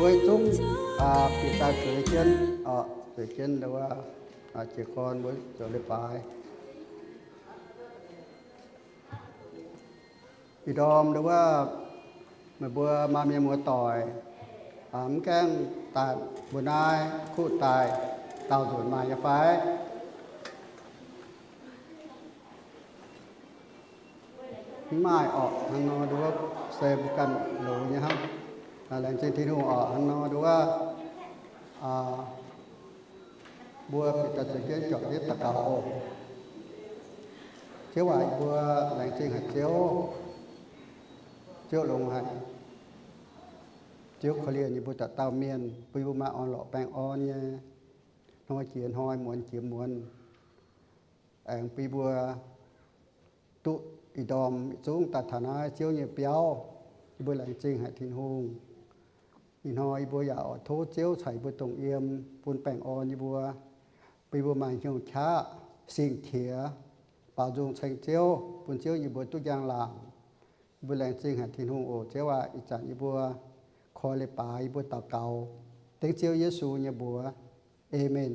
Mbuo zungv bieqc daaih zueiz jienv, zueiz jienv nduov, jiez gorn mbuo zoux leiz-baaix. Ih ndorm nduov, meih mbuo maaih mienh muoz-doic mv gaengh daaih mbuo naaiv kuv daaih daauh nzunc maaih nyei fai? Mv maaih orqc. Hnangv nor nduov se mbuo ganh loz nyei hnangv. Laengz zingh Tin-Hungh orqc. Hnangv nor nduov, mbuo bieqc daaih zueiz jienv juangc jienv daux gaux oc. Ziouv aac, yie mbuo laengz zingh haic Ziouv. Ziouv longx haic. Ziouv korv-lienh yie mbuo dauh dauh mienh, bun yie mbuo maaih orn-lorqc baengh orn nyei hnoi jiex hnoi, muonz jiex muonz. Aengx bun yie mbuo duqv ih ndorm yietc zungv daaih taux naaiv Ziouv nyei biauv. Yie mbuo laengz zingh haic Tin-Hungh. Ih hnoi yie mbuo yaac oix tov Ziouv caux yie mbuo dongh yiem, bun baengh orn yie mbuo, bun yie mbuo maaih hnyouv qaqv, sing qiex, baaux nzung ceng Ziouv, bun Ziouv yie mbuo duqv njang-laangc. Yie mbuo laengz zingh haic Tin-Hungh oc. Ziouv aac, ih zanc yie mbuo koi leiz-baaix, yie mbuo daux gaux dengv Ziouv Yesu nyei mbuox. Aamen.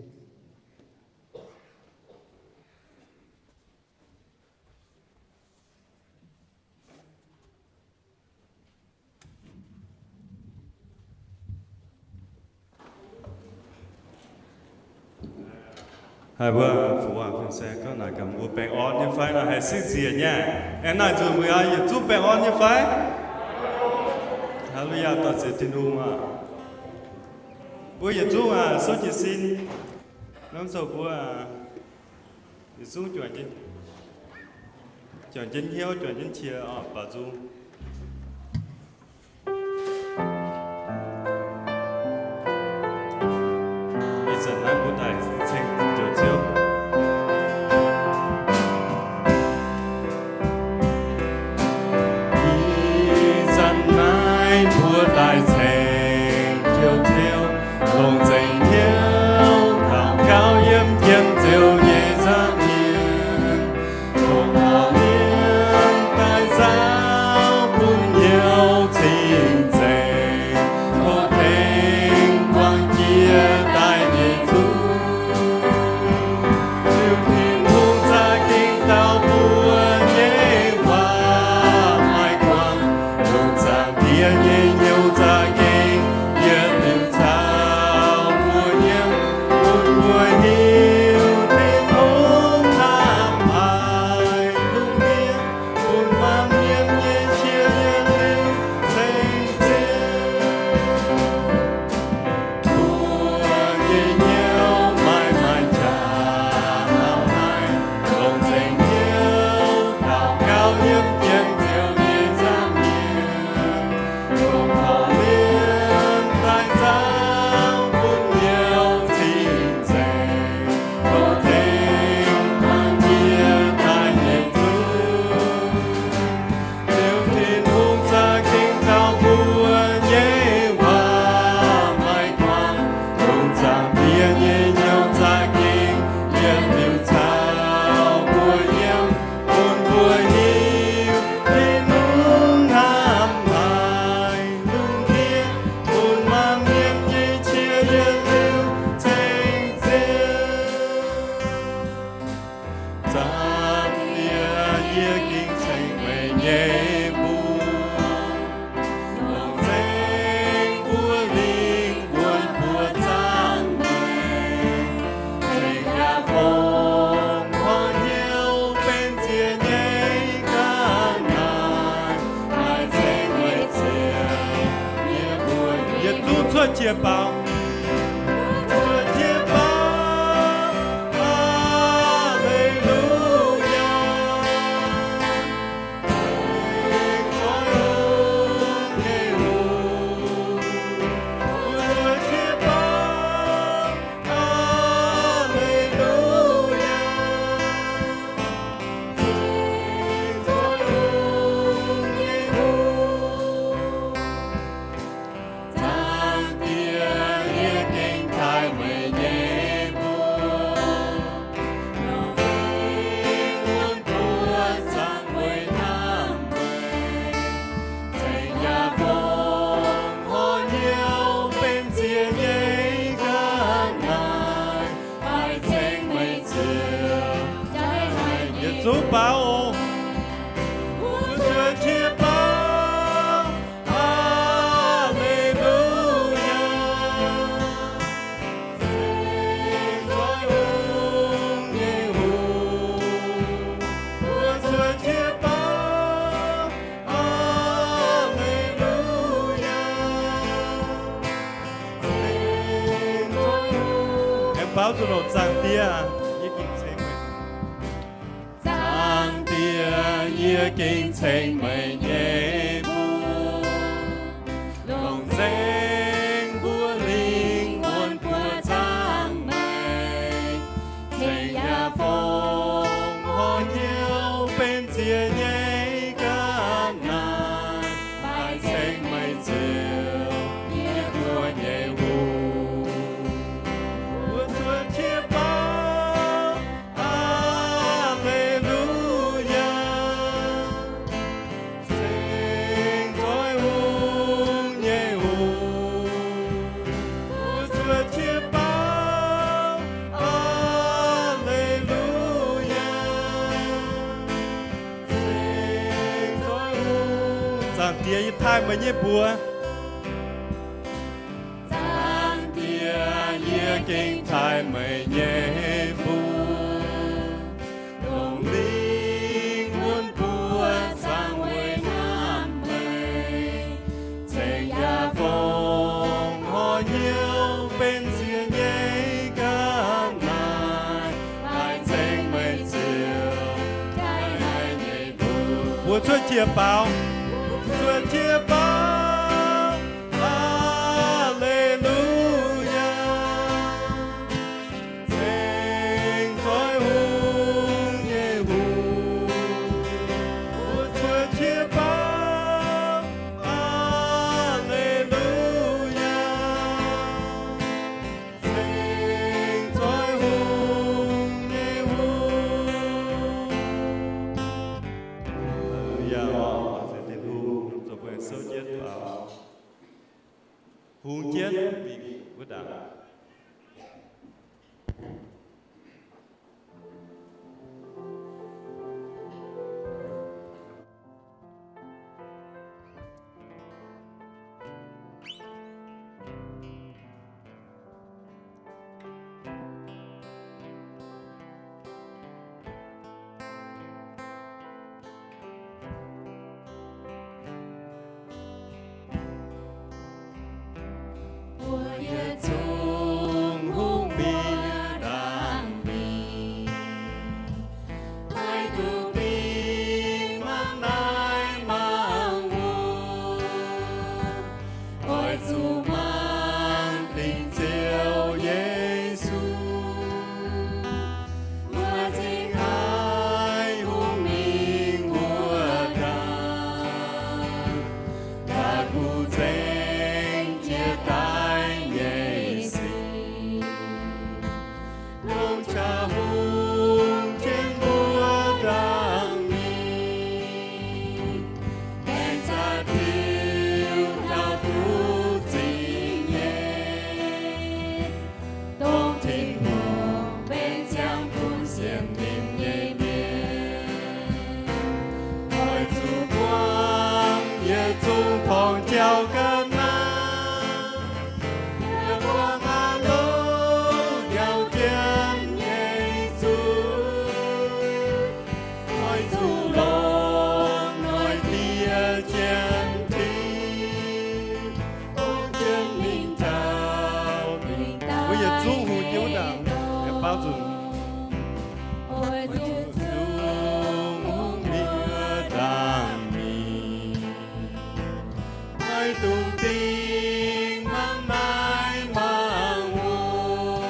Haih mbuo fu waangh fin-saeng gorngv naaic gaax mbuo baengh orn nyei fai? Naaic haih sieqv nzieqc nyei. Aengx naaic nzunc mbuo yietc zungv baengh orn nyei fai? Haa^lu^yaa, dorh ziec Tin-Hungh aac. Mbuo yietc zungv aac, souv jiez sin. Norm souv mbuo aac, yietc zungv juangc jienv hnyouv, juangc jienv qiex orqc, baaux nzung. Ih zanc naaiv mbuo daaih ceng njoux Ziouv. Ih zanc naaiv mbuo daaih ceng njoux Ziouv, longc nzengc hnyouv daux gaux yiem jiem Ziouv nyei nzangv mienh. Tov horpc liemh daaih nzauh bun hnyouv cing-nzengc. Tov tengx buangh jiex daaih nyei zungv. Ziouv Tin-Hungh za'gengh dau mbuo nyei waac maiv guangc, longc zaangc Diex nyei hnyouv za'gengh yietc liuz caux mbuo yiem, bun mbuo hiuv Tin-Hungh hnamv haic lungh ndiev, bun baamh mienh nyei qiex yietc liuz ceng Ziouv. Mbuo nyei hnyouv maaih maaih jaax mauh haic, longc nzengc hnyouv daux gaux yiem jiem Ziouv nyei nzangv mienh. Tov horpc liemh daaih nzauh bun hnyouv cing-nzengc. Tov tengx buangh jiex daaih nyei zungv. Ziouv Tin-Hungh za'gengh dau mbuo nyei waac maiv guangc, longc zaangc Diex nyei hnyouv za'gengh yietc liuz caux mbuo yiem, bun mbuo hiuv Tin-Hungh hnamv haic lungh ndiev, bun baamh mienh nyei qiex yietc liuz ceng Ziouv. Zaangc Diex, yie gengh ceng meih nyei mbuox, longc nzengc mbuo lingh wuonh mbuo zaangc meih, ceng yaac fongc horc hnyouv benx ziex nyei ga'naaiv, maaih ceng weic ziex nyei mbuox. Yietc zungv cuotv jiex baaux. Cuotv jiex baaux. Aa^le^lu^yaa. Baaux nzunc longc. Zaangc Diex, yie gengh ceng meih. Zaangc Diex, yie gengh ceng meih nyei mbuox, longc nzengc mbuo lingh wuonh buoqc zaangc meih, cingx yaac fongc horc hnyouv benx ziex nyei ga'naaiv, maaih ceng meih ziouc yie mbuo nyei hungh. Mbuo cuotv qiex baaux, Aa^le^lu^yaa. Ceng zoih hungh nyei hungh, mbuo cuotv qiex baaux, Aa^le^lu^yaa. Ceng zoih hungh. Zaangc Diex, yie taaih meih nyei mbuox. Zaangc Diex, yie gengh taaih meih nyei mbuox, longc lingh wuonh buoqc zaangc weic hnamv meih, cingx yaac fongc horc hnyouv benx ziex nyei ga'naaiv, maaih ceng meih ziouc daaih naaiv nyei mbuox. Mbuo cuotv qiex baaux, mbuo cuotv qiex baaux, Aa^le^lu^yaa. Ceng zoih hungh nyei hungh, mbuo cuotv qiex baaux, Aa^le^lu^yaa. Ceng zoih hungh nyei hungh. Hallelujah, oc, zoux Tin-Hungh, zoux mbuo souv jienv baaux. Hungh jienv mingh wuov ndaangc. Mbuo yietc zungv hungh mienh dangh mingh, maiv dungx dingh mangc naaiv mangc wuov. Oix zuqc mangc dingc Ziouv Yesu. Mbuo cingx haih hungh mingh wuov ndaangc, la'kuqv zengx jiex daaih nyei sic, longc qaqv hungh jienv mbuo dangh mingh, baengc zaqc tiux taux duqv zingh nyei, dongh Tin-Hungh benx ziangh bun sienx lingh nyei mienh. Oix zuqc buangh yietc zungv torngv jauv ga'naaiv, yaac buangh aav longx nyauv jienv nyei zuiz. Oix zuqc longc noic dieh jienv tin, bun jienv mingh taux mingh daaih. Mbuo yietc zungv hungh jienv wuov ndaangc, baaux nzunc. Oix zuqc zungv hungh mienh dangh mingh, maiv dungx dingh mangc naaiv mangc wuov.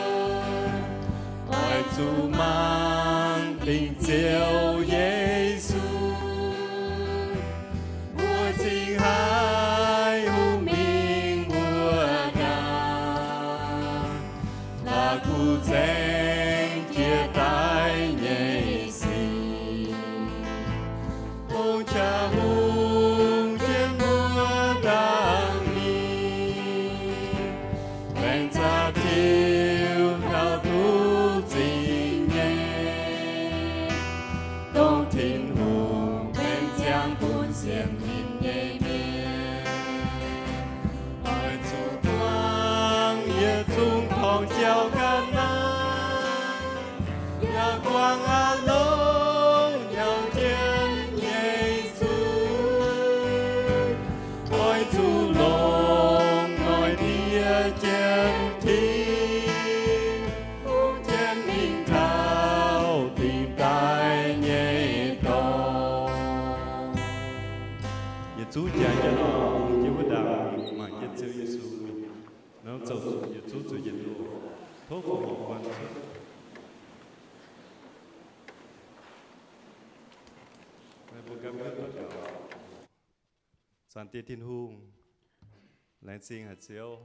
Oix zuqc mangc dingc Ziouv Yesu, mbuo cingx haih hungh mingh wuov ndaangc, la'kuqv zengx jiex daaih nyei sic, dongh qaqv hungh jienv mbuo dangh mingh, baengc zaqc tiux taux duqv zingh nyei, dongh Tin-Hungh benx ziangh bun sienx lingh nyei mienh. Oix zuqc buangh yietc zungv torngv jauv ga'naaiv, yaac buangh aav longx nyauv jienv nyei zuiz. Oix zuqc longc noic dieh jienv tin, bun bungx jienv wuov ndaangc, mangc jienv Ziouv Yesu, norm zoux yietc zungv zuqc yietc loh. Tov fongc horc guanh. Meih mbuo ganh mbuo daux gaux. Zaangc Diex Tin-Hungh, laengz zingh haic Ziouv,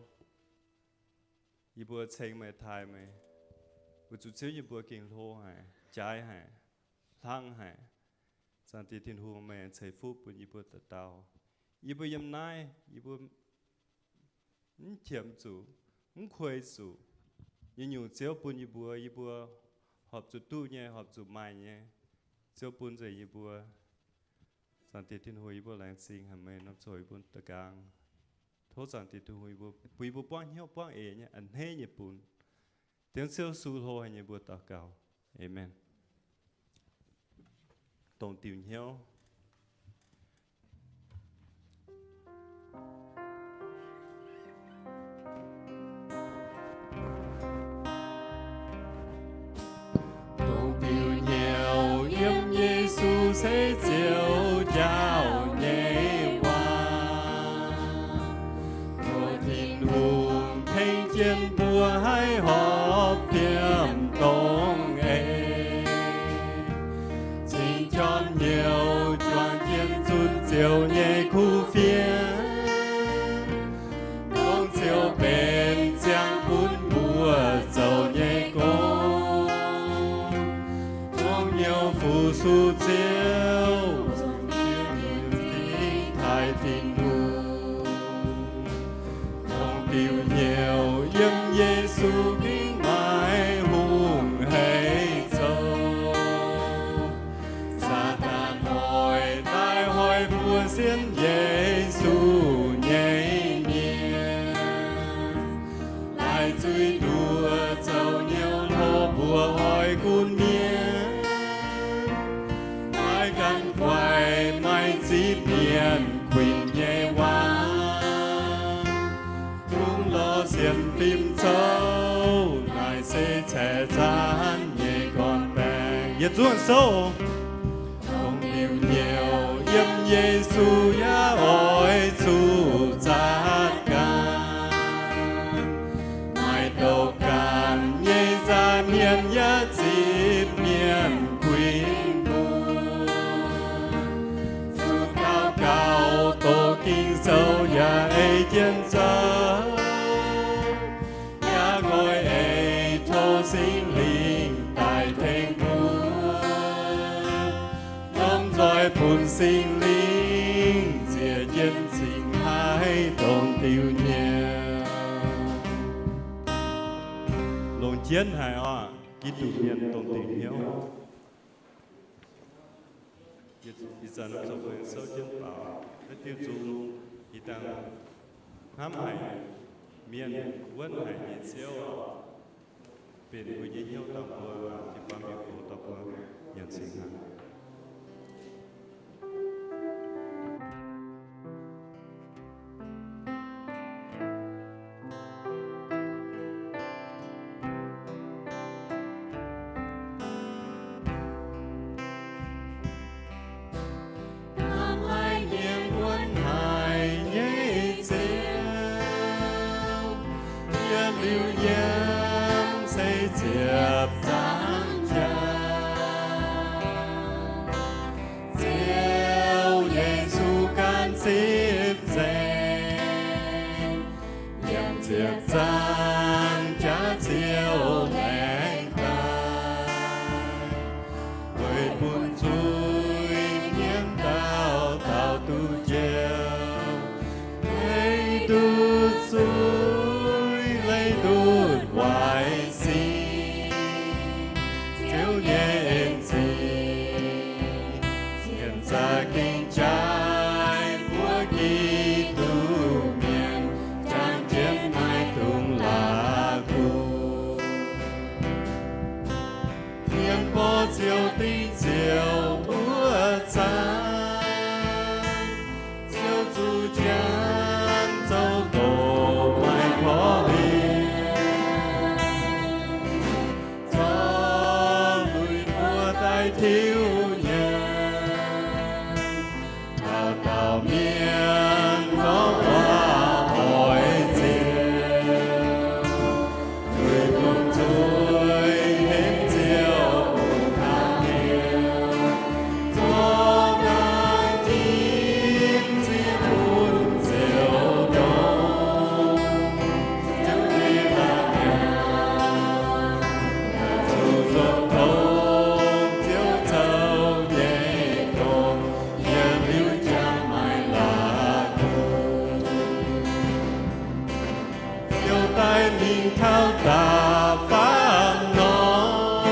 yie mbuo ceng meih, taaih meih, weic zuqc Ziouv yie mbuo gengh hlo haic, jaaix haic, hlang haic. Zaangc Diex Tin-Hungh, meih ceix fuqv bun yie mbuo dauh dauh. Yie mbuo yiem naaiv, yie mbuo mv qiemx zuqc, mv kuei zuqc. Nyei nyungc Ziouv bun yie mbuo, yie mbuo horpc zuqc duqv nyei, horpc zuqc maaih nyei, Ziouv bun nzengc yie mbuo. Zaangc Diex Tin-Hungh, yie mbuo laengz zingh haic meih norm zoux yie mbuo da'nqaang. Tov Zaangc Diex Tin-Hungh yie mbuo, bun yie mbuo buangv hnyouv buangv eix nyei, a'hneiv nyei bun. Dengv Ziouv Yesu hlo haic nyei mbuo daux gaux. Aamen. Dongh diuh hnyouv. Dongh diuh hnyouv yiem Yesu se Ziouv njaaux nyei waac. Mbuo Tin-Hungh tengx jienv mbuo haih horpc fiem dongh eix. Cingx jorm hnyouv juangc jienv zunc Ziouv nyei kuv fienx, dongh Ziouv benx ziangh bun mbuo zoux nyei gong. Dongh hnyouv fu-sux Ziouv, dongh hnyouv zingx taaih Tin-Hungh. Dongh diuh hnyouv yiem Yesu gengh maaih hungh heic zoux. Saadaan hoic daaih hoic mbuo sienx Yesu nyei mienh, laih zuiz nduoh zoux hnyouv hlo mbuoqc oix gunv mienh. Maiv ganh guaix maaih zipv mienh kuinx nyei waac, dungx lorz sienx fim zouv, naaic se caeqv zaanv nyei gorn-baengx. Yietc zungv souv. Dongh diuh hnyouv yiem Yesu yaac oix zuqc zaatc ganh. Maaih douc ganh nyei nza'hmien yaac zipv mienh kuinx mbuo. Zuqc daux gaux doqc Ging-Sou yaac ei jienv zoux, yaac nqoi eix tov Singx Lingh daaih tengx mbuo. Lomh nzoih bun Singx Lingh ziec jienv cingx haiz dongh diuh hnyouv. Longc jienv haic oc. Giduc Mienh, dongh diuh hnyouv. Ih zanc norm zoux mengh souv jienv baaux naaiv diuh nzung, ih dangh hnamv haic mienh, wuonv haic nyei Ziouv, benx mbuo nyei hnyouv daaih mbuo jiu-baang mienh gox daaih mbuo nyanc cingx hnaangx. Hnamv haic mienh, wuonv haic nyei Ziouv, yie liuz yiem se ziepc zaangv jaax. Ziouv Yesu ganh zipv nzengc, yiem ziepc zaangv jaax Ziouv laengz daaih, weic bun zuiz-mienh dauh dauh duqv njoux, leih ndutv zuiz, leih ndutv waaic sic. Ziouv nyei en-zingh, zien za'gengh jaaix mbuo Giduc Mienh, jangx jienv maiv dungx la'kuqv. Mienh mborqv Ziouv dingc Ziouv wuov zanc, Ziouv zuqc janx zoux taux da'faam norm,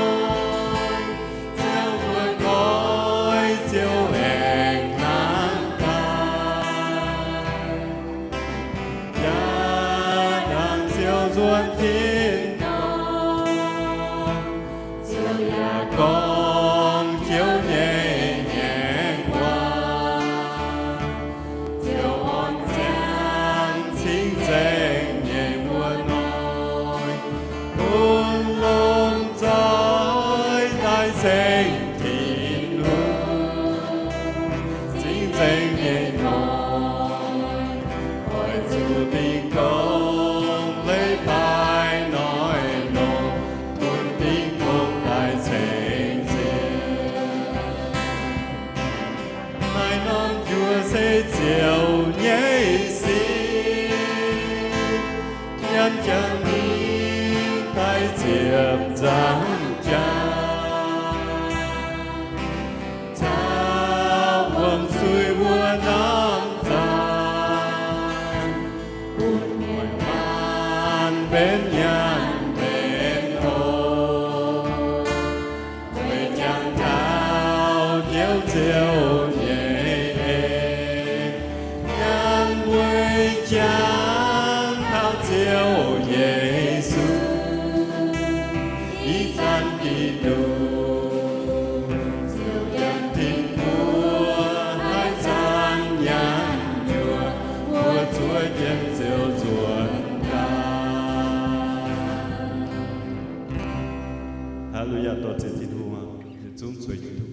Ziouv mbuo goiv, Ziouv aengx hnangv daaih. Jaa-ndaangc Ziouv nzuonx tin-dorngh, Ziouv yaac gorngv Ziouv nyei ngaengc waac. Ziouv orn ziangx cing-nzengc nyei wuov noic, bun lomh nzoih daaih ceng Tin-Hungh. Cing-nzengc nyei noic, oix zuqc dingh gong, leiz-baaix noic longc, bun dingh gong daaih ceng Ziouv. Naaiv norm njuov se Ziouv nyei sic, yiem jangx mingh daaih ziepc nzaangc jaax, caux wuom-suiv wuov norm zanc, bun muonc maanc mbenc nyaanh mbenc hlo. Weic jangx taux Ziouv, Ziouv nyei en, yaac weic jangx taux Ziouv Yesu, ih zanc Giduc, Ziouv yiem tin-mbuo haaix zanc nyaanh njuov, mbuo zuov jienv Ziouv nzuonx daaih. Haa^lu^yaa, dorh ziec Tin-Hungh, yietc zungv zueiz Tin-Hungh.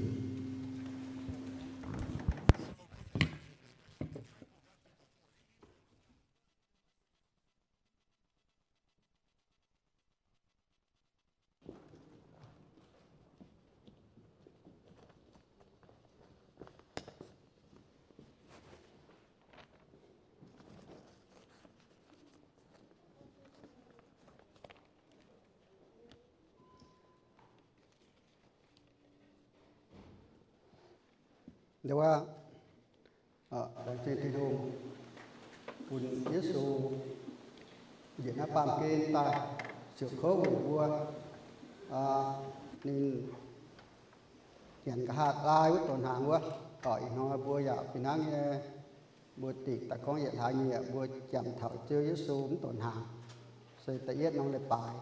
Nduov, laengz zingh Tin-Hungh bun Yesu njiec naaiv baamh gen daaih siouc kouv weic mbuo. Ninh nyanc nqa'haav laai wuov donx hnaangx wuov, ih hnoi mbuo yaac fih hnangv nyei, mbuo dingc daaih gorngv yietc hlaax nyieqc mbuo jangx taux Ziouv Yesu mv donx hnaangx, se da'yietv norm leiz-baaix.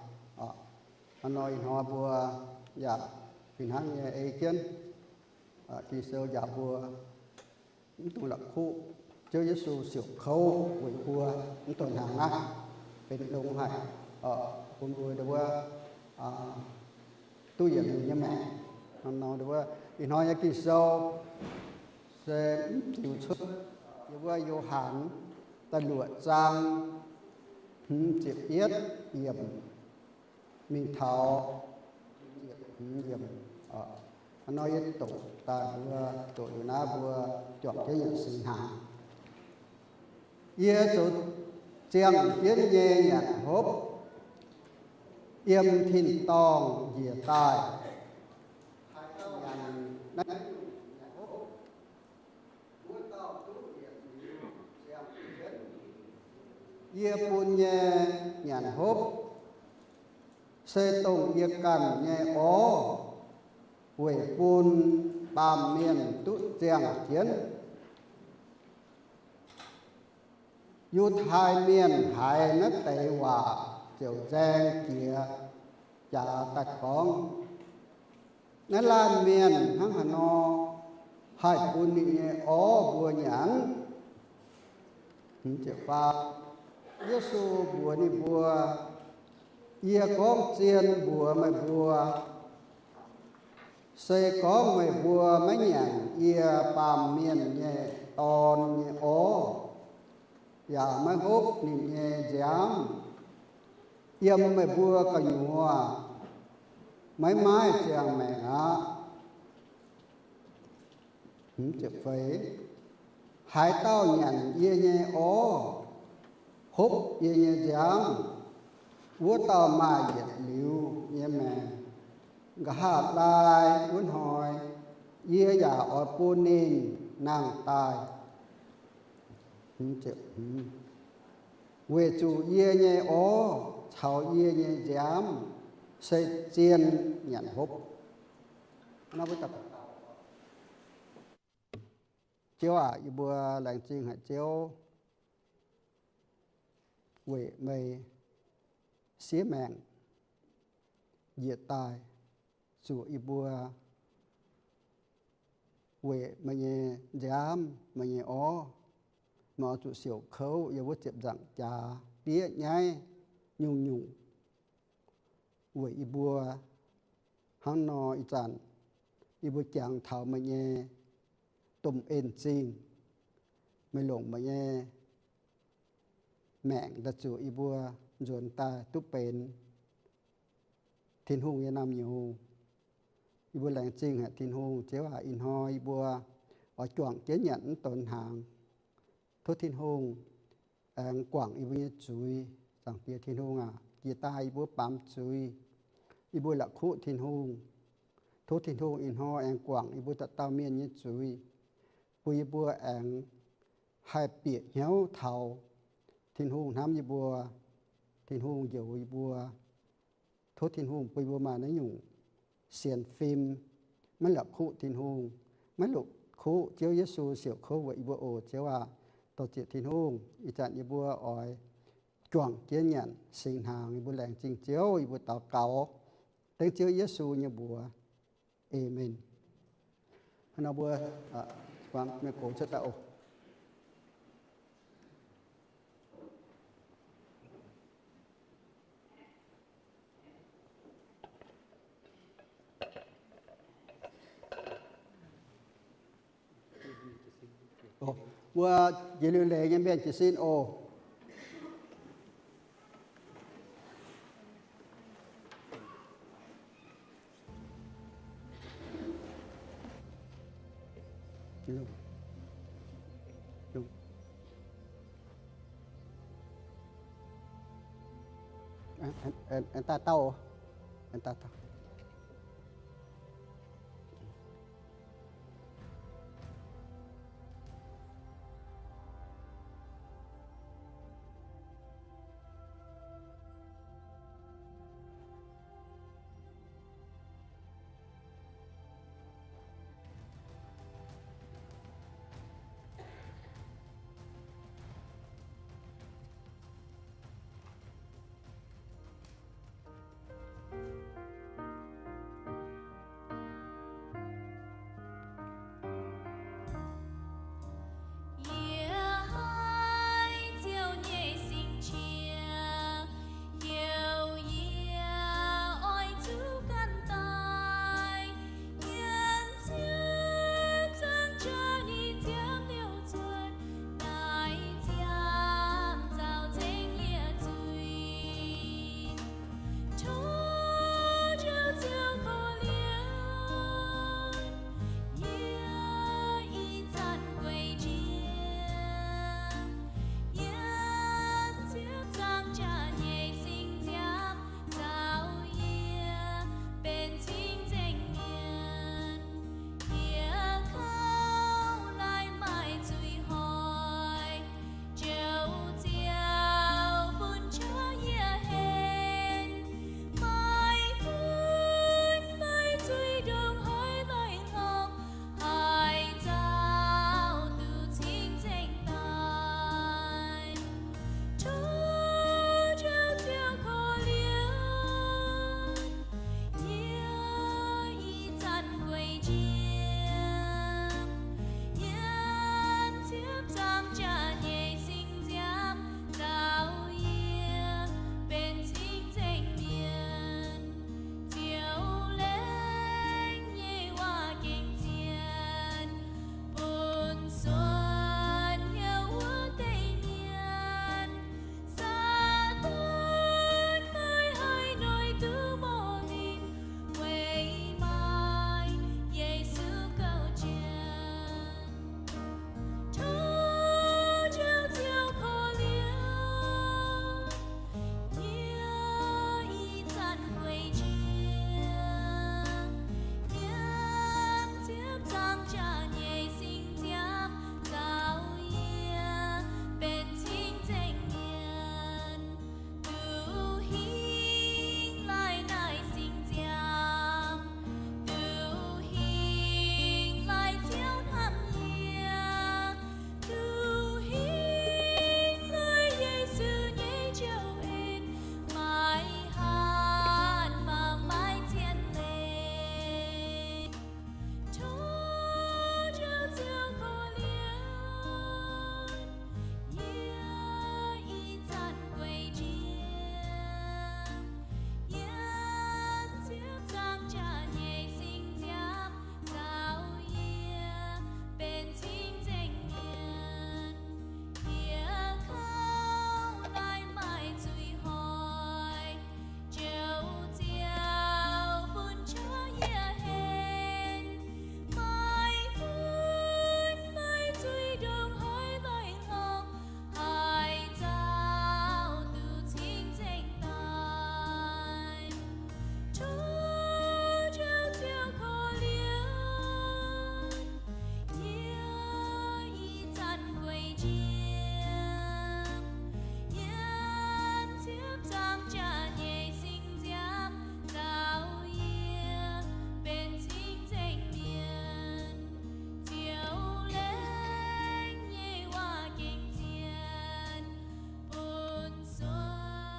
Hnangv nor ih hnoi mbuo yaac fih hnangv nyei ei jienv Ging-Sou njaaux mbuo mv dungx la'kuqv Ziouv Yesu siouc kouv weic mbuo mv donx hnaangx naaiv benx longx haic, bun mbuo nduov duqv yietc liuz nyei maengc. Hnangv nor nduov, ih hnoi nyei Ging-Sou se mv ziux cuotv yiem wuov Yo^han da'luoqc zaang hmz ziepc yietv yiemc mingh taux ziepc hmz yiemc. Hnangv nor yie doqc daaih mbuo doqc liuz naaiv mbuo juangc jienv nyanc singx hnaangx. Yie zoux ziangh jienv nyei nyanc hopv, yiem tin-dorngh njiec daaih. Haaix dauh nyanc naaiv hopv, wuov dauh duqv yietc liuz ziangh jienv. Yie bun nyei nyanc hopv se dongh yie ganh nyei orv, weic bun baamh mienh duqv ziangh jienv. Yiutai Mienh haiz naaiv deix waac ziouc nzaeng jiex jaax daaih gorngv, Naaiv laanh mienh hnangv haaix nor haih bun ninh nyei orv mbuo nyanc? Yesu mbuox ninh mbuo, Yie gorngv zien mbuox meih mbuo, se gorngv meih mbuo maiv nyanc yie, Baamh Mienh nyei Dorn, nyei orv, yaac maiv hopv ninh nyei nziaamv, yiem meih mbuo gu'nyuoz maiv maaih ziangh maengc aqv. Haaix dauh nyanc yie nyei orv, hopv yie nyei nziaamv, wuov dauh maaih yietc liuz nyei maengc, nqa'haav laai wuov hnoi yie yaac oix bun ninh nangh daaih. Weic zuqc yie nyei orv caux yie nyei nziaamv se zien nyanc hopv. Ziouv aac, yie mbuo laengz zingh haic Ziouv weic meih siev maengc njiec daaih zuoqc yie mbuo weic meih nyei nziaamv, meih nyei orv. Meih oix zuqc siouc kouv yiem wuov ziepc nzaangc jaax diev nyaiv nyungc-nyungc weic yie mbuo. Hnangv nor ih zanc yie mbuo jangx taux meih nyei domh en zingh, meih longc meih nyei maengc daaih zuoqc yie mbuo nzuonx daaih duqv benx Tin-Hungh nyei naamh nyouz. Yie mbuo laengz zingh haic Tin-Hungh. Ziouv aac, ih hnoi yie mbuo oix juangc jienv nyanc mv donx hnaangx. Tov Tin-Hungh aengx guangc yie mbuo nyei zuiz. Zaangc Diex Tin-Hungh aac, jiex daaih yie mbuo baamz zuiz, yie mbuo la'kuqv Tin-Hungh. Tov Tin-Hungh ih hnoi aengx guangc yie mbuo dauh dauh mienh nyei zuiz, bun yie mbuo aengx haih bieqc hnyouv taux Tin-Hungh hnamv yie mbuo, Tin-Hungh njoux yie mbuo. Tov Tin-Hungh bun yie mbuo maaih naaiv nyungc sienx fim, maiv la'kuqv Tin-Hungh, maiv la'kuqv Ziouv Yesu siouc kouv weic yie mbuo oc. Ziouv aac, dor-ziec Tin-Hungh, ih zanc yie mbuo oix juangc jienv nyanc singx hnaangx. Yie mbuo laengz zingh Ziouv. Yie mbuo daux gaux dengv Ziouv Yesu nyei mbuox. Aamen. Hnangv nor mbuo mienh gox cuotv daaih oc. Mbuo jiex liuz leiz nyei mienh jiez sin oc. Aengx daaih dauh, aengx daaih dauh.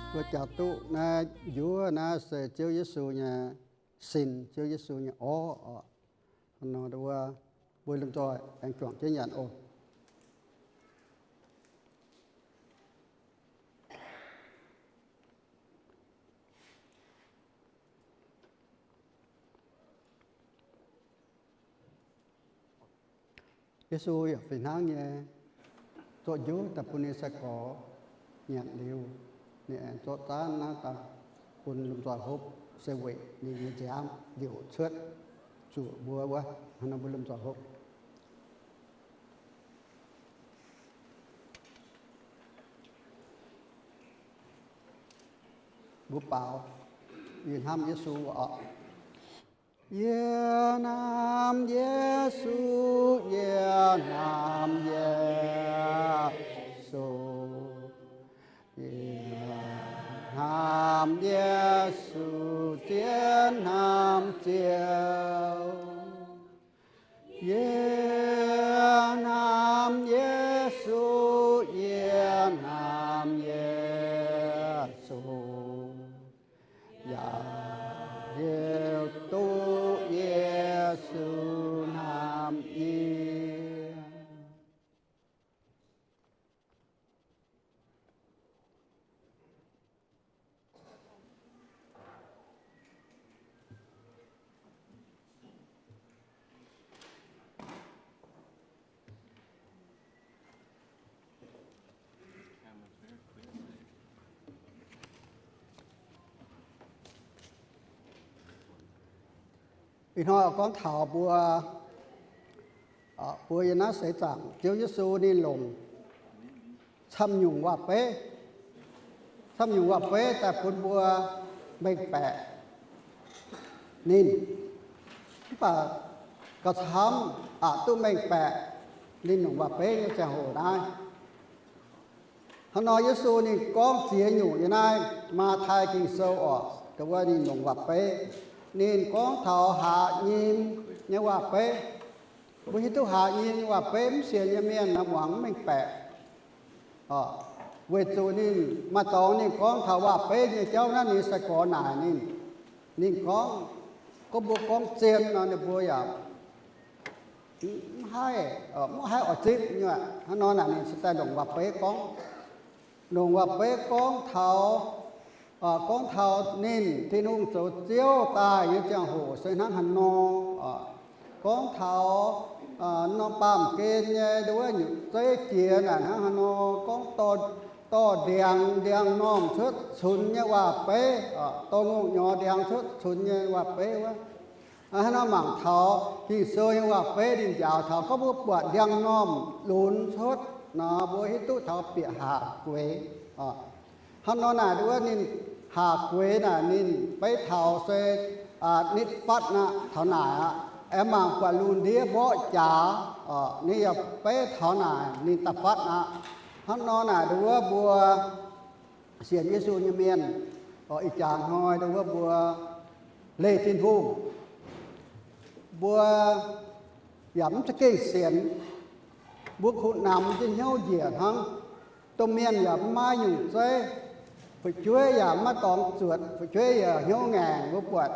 Mbuo jangx duqv naaiv njuov naaiv se Ziouv Yesu nyei sin, Ziouv Yesu nyei orv oc. Nor wuov, mbuo lomh nzoih aengx juangc jienv nyanc oc. Yesu yaac fih hnangv nyei zorqv njuov daaih bun ninh nyei sai-gorx nyanc liuz, ninh aengx zorqv zaanv naaiv daaih bun lomh nzoih hopv, se weic ninh nyei nziaamv liouc cuotv zuqc mbuo wuov. Hnangv nor mbuo lomh nzoih hopv. Mbuo baaux, yie hnamv Yesu oc. Yie hnamv Yesu, yie hnamv Yesu, yie hnamv Yesu, zien hnamv Ziouv. Yie hnamv Yesu, yie hnamv Yesu, yaac hiuv duqv Yesu hnamv yie. Ih hnoi gorngv taux mbuo, mbuo yiem naaiv seix zaangc Ziouv Yesu ninh longc camv-nyungc waac-beiv, camv-nyungc waac-beiv daaih bun mbuo mengh baeqc ninh. Mv baac gauh camv aqc duqv mengh baeqc ninh longc waac-beiv nyei ziangh hoc naaiv. Hnangv nor Yesu ninh gorngv ziex nyungc yiem naaiv Matv^tai Ging-Sou oc, dongh wuov ninh longc waac-beiv. Ninh gorngv taux haaix nyungc nyei waac-beiv. Mbuo hiuv duqv haaix nyungc nyei waac-beiv mv sienx nyei mienh naaiv muangx mv mengh baeqc. Weic zuqc ninh maaih dorngx ninh gorngv taux waac-beiv nyei jauv naaiv ninh sai-gorx naaic ninh. Ninh gorngv, gorngv mbuo gorngv zien nor ninh mbuo yaac mv haih, mv haih oix zipv nyei. Hnangv nor naaic ninh se daaih longc waac-beiv gorngv. Longc waac-beiv gorngv taux, gorngv taux ninh, Tin-Hungh zoux Ziouv daaih nyei ziangh hoc se hnangv haaix nor. Gorngv taux norm baamh gen nyei nduov nyutc zeiv jiex naaic hnangv haaix nor. Gorngv dorh ndiangx, ndiangx-normh cuotv cunx nyei waac-beiv, dorh ngongh nyorx ndiangx cuotv cunx nyei waac-beiv wuov. Hnangv nor mangc taux Ging-Sou nyei waac-beiv ninh njaaux taux gorngv mbuo buatc ndiangx-normh lunx cuotv nor, mbuo hiuv duqv taux bieqc haac gueix. Hnangv nor naaic nduov ninh haac gueix naaic ninh beiv taux se nitv fatv aqv, taux naaic aqv. Aengx mangc buatc lungh ndiev mborqv jaax, ninh yaac beiv taux naaic ninh da'fatv aqv. Hnangv nor naaic nduov mbuo sienx Yesu nyei mienh, ih jaax hnoi nduov mbuo leih Tin-Hungh, mbuo yaac mv za'gengh sienx. Mbuo kuh namx jienv hnyouv njiec hnangv. Domh mienh yaac mv maaih nyungc zeiv. Fu'jueiv yaac mv maaih dorngx zuotc, fu'jueiv yaac hnyouv ngaengc. Mbuo buatc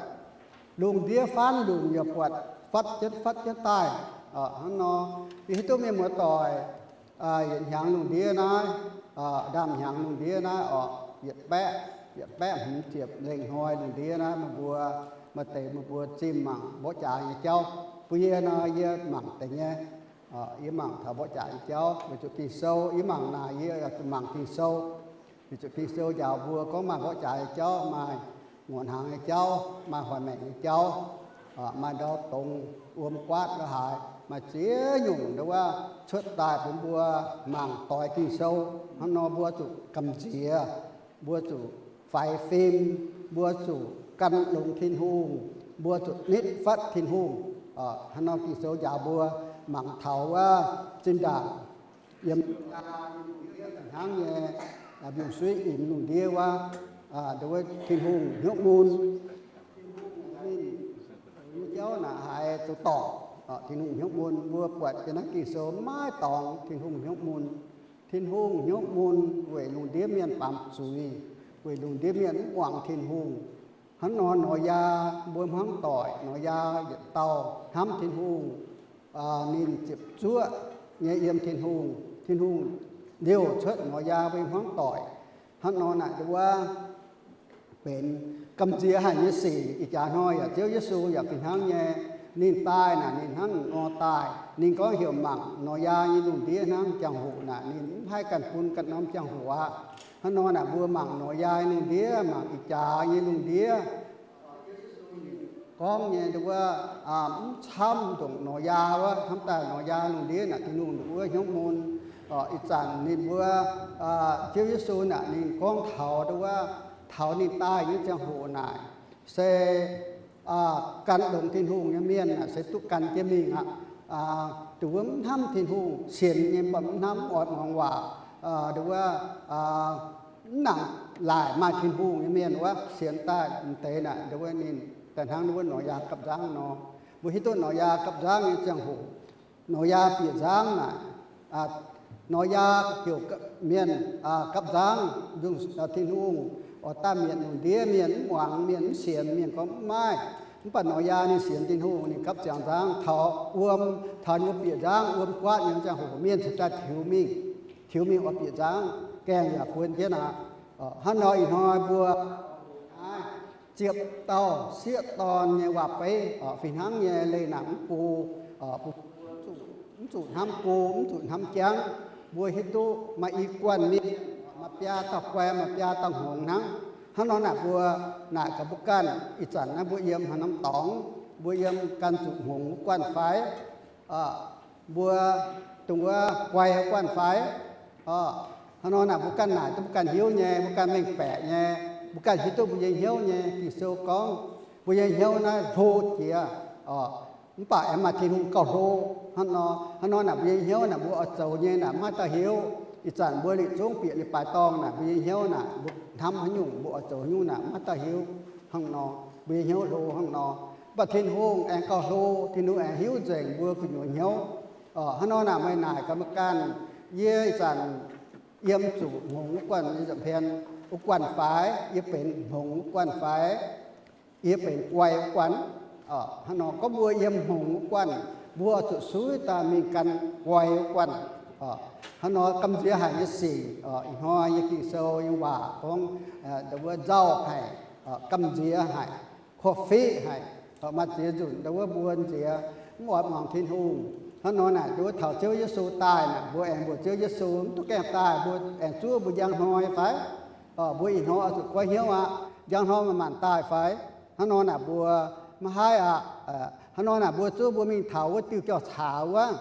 lungh ndiev faanv lunc yaac buatc fatv jienv fatv jienv daaih. Hnangv nor, yie hiuv duqv mienh muoz-doic yietc hnyangx lungh ndiev naaiv, ndaamv-hnyangx lungh ndiev naaiv oc, yietc baeqv, yietc baeqv hmz ziepc lengh hnoi lungh ndiev naaiv, meih mbuo, maaih deix meih mbuo zimh mangc mborqv jaax nyei jauv. Bun yie nor, yie mangc deix nyei. Yie mangc taux mborqv jaax nyei jauv weic zuqc Ging-Sou. Yie mangc naaic yie zuqc mangc Ging-Sou, weic zuqc Ging-Sou njaaux mbuo gorngv maaih mborqv jaax nyei jauv, maaih nguoqc hnaangx nyei jauv, maaih hoic maengc nyei jauv, maaih ndau dongz wuom guaatv lo haaix, maaih ziex nyungc nduov cuotv daaih bun mbuo mangc doix Ging-Sou. Hnangv nor mbuo zuqc gamh nziex, mbuo zuqc faix fim, mbuo zuqc gan longx Tin-Hungh, mbuo zuqc nitv fatv Tin-Hungh. Hnangv nor Ging-Sou njaaux mbuo mangc taux wuov zinh ndaangc yiem hnangv nyei, mbiungc-suiv imx lungh ndiev wuov, nduov Tin-Hungh hnyouv mun. Nyei jauv naaic haiz zoux dorngc, Tin-Hungh hnyouv mun. Mbuo buatc yiem naaiv Ging-Sou maiv dorngx Tin-Hungh hnyouv mun. Tin-Hungh hnyouv mun weic lungh ndiev mienh baamz zuiz. weic lungh ndiev mienh mv muangx Tin-Hungh. Hnangv nor Noyaa mbuo hnamv doic, Noyaa yietc dauh hnamv Tin-Hungh, ninh ziepc zuoqv nyei yiem Tin-Hungh. Tin-Hungh liouh cuotv Noyaa mbuo hnamv doic. Hnangv nor naaic nduov benx gamh nziex haic nyei sic. Ih jaax hnoi yaac Ziouv Yesu yaac fih hnangv nyei. Ninh daaih naaic ninh hnangv nor daaih. Ninh gorngv heuc mangc Noyaa nyei lungh ndiev hnangv ziangh hoc naaic ninh mv haih ganh bun ganh norm ziangh hoc aqv. Hnangv nor naaic mbuo mangc Noyaa nyei lungh ndiev, mangc ih jaax nyei lungh ndiev gorngv nyei nduov, mv camv ndongc Noyaa wuov. Hnamv daaih Noyaa lungh ndiev naaic Tin-Hungh nduov hnyouv mun. Ih zanc ninh mbuo, Ziouv Yesu naaic ninh gorngv taux nduov, taux ninh daaih nyei ziangh hoc naaic se gan longx Tin-Hungh nyei mienh naaic se duqv gan jienv mingh aqv. Nduov mv hnamv Tin-Hungh, sienx nyei mv baac mv hnamv, mv oix muangx waac, nduov mv nangc laaic maaih Tin-Hungh nyei mienh wuov, sienx daaih m'deix naaic nduov ninh daaih hnangv nduov Noyaa gapv nzangv nor. Mbuo hiuv duqv Noyaa gapv nzangv nyei ziangh hoc, Noyaa bieqc nzangv naaic, Noyaa heuc mienh gapv nzangv, Tin-Hungh oix daaih mietc lungh ndiev, mienh mv muangx, mienh mv sienx, mienh gorngv mv maaih. Mv baac Noyaa ninh sienx Tin-Hungh, ninh gapv ziangx nzangv taux wuom, taux ninh mbuo bieqc nzangv wuom guaatv nyei ziangh hoc mienh cingx daaih tiux mingh, tiux mingh oix bieqc nzangv, gaengh yaac buonv jienv aqv. Hnangv nor ih hnoi mbuo naaiv ziepc dauh sieqv dorn nyei waac-beiv fih hnangv nyei leih naaic mv go, mv zuqc hnamv go, mv zuqc hnamv jangv. Mbuo hiuv duqv maaih i guanh mienh, maaih biaa dauh guai, maaih biaa dauh hngongx hnangv. Hnangv nor naaic mbuo naaic gaax mbuo ganh, ih zanc naaiv mbuo yiem haaix norm dorngx, mbuo yiem ganh zuqc hngongx wuov guanh fai? Mbuo dongh wuov guai wuov guanh fai? Hnangv nor naaic mbuo ganh naaic duqv mbuo ganh hiuv nyei, mbuo ganh mengh baeqc nyei, mbuo ganh hiuv duqv mbuo nyei hnyouv nyei. Ging-Sou gorngv mbuo nyei hnyouv naaiv hlo jiex, mv baac aengx maaih Tin-Hungh gauh hlo. Hnangv nor, hnangv nor naaic mbuo nyei hnyouv naaic mbuo oix zoux nyei naaic maiv dauh hiuv. Ih zanc mbuo liuz zungv bieqc liuz baaix dorngh naaic mbuo nyei hnyouv naaic mbuo hnamv haaix nyungc, mbuo oix zoux haaix nyungc naaic maiv dauh hiuv. Hnangv nor, mbuo nyei hnyouv hlo hnangv nor. Mv baac Tin-Hungh aengx gauh hlo, Tin-Hungh aengx hiuv nzengc mbuo gu'nyuoz hnyouv. Hnangv nor naaic meih naaic gaax meih ganh, yie ih zanc yiem zuqc hngongx wuov guanh nyei nza'hmien wuov guanh fai? Yie benx hngongx wuov guanh fai? Yie benx guai wuov guanh? Hnangv nor gorngv mbuo yiem hngongx wuov guanh, mbuo zuqc suiv daaih mingh gan guai wuov guanh. Hnangv nor gamh nziex haic nyei sic. Ih hnoi nyei Ging-Sou nyei waac gorngv, wuov nzauh haic, gamh nziex haic, korv-fiqv haic. Maaih ziex nzunc ndau wuov mbuo nziex mv oix muangx Tin-Hungh. Hnangv nor naaic nduov taux Ziouv Yesu daaih naaic mbuo aengx mbuox Ziouv Yesu, mv duqv gaengh daaih, mbuo aengx zuov mbuo njang hnoi fai? Mbuo ih hnoi oix zuqc goiv hnyouv aqv. Njang hnoi manc-manc daaih fai? Hnangv nor naaic mbuo maiv haih aqv. Hnangv nor naaic mbuo zuov mbuo mingh taux wuov diuh jauv-caax wuov,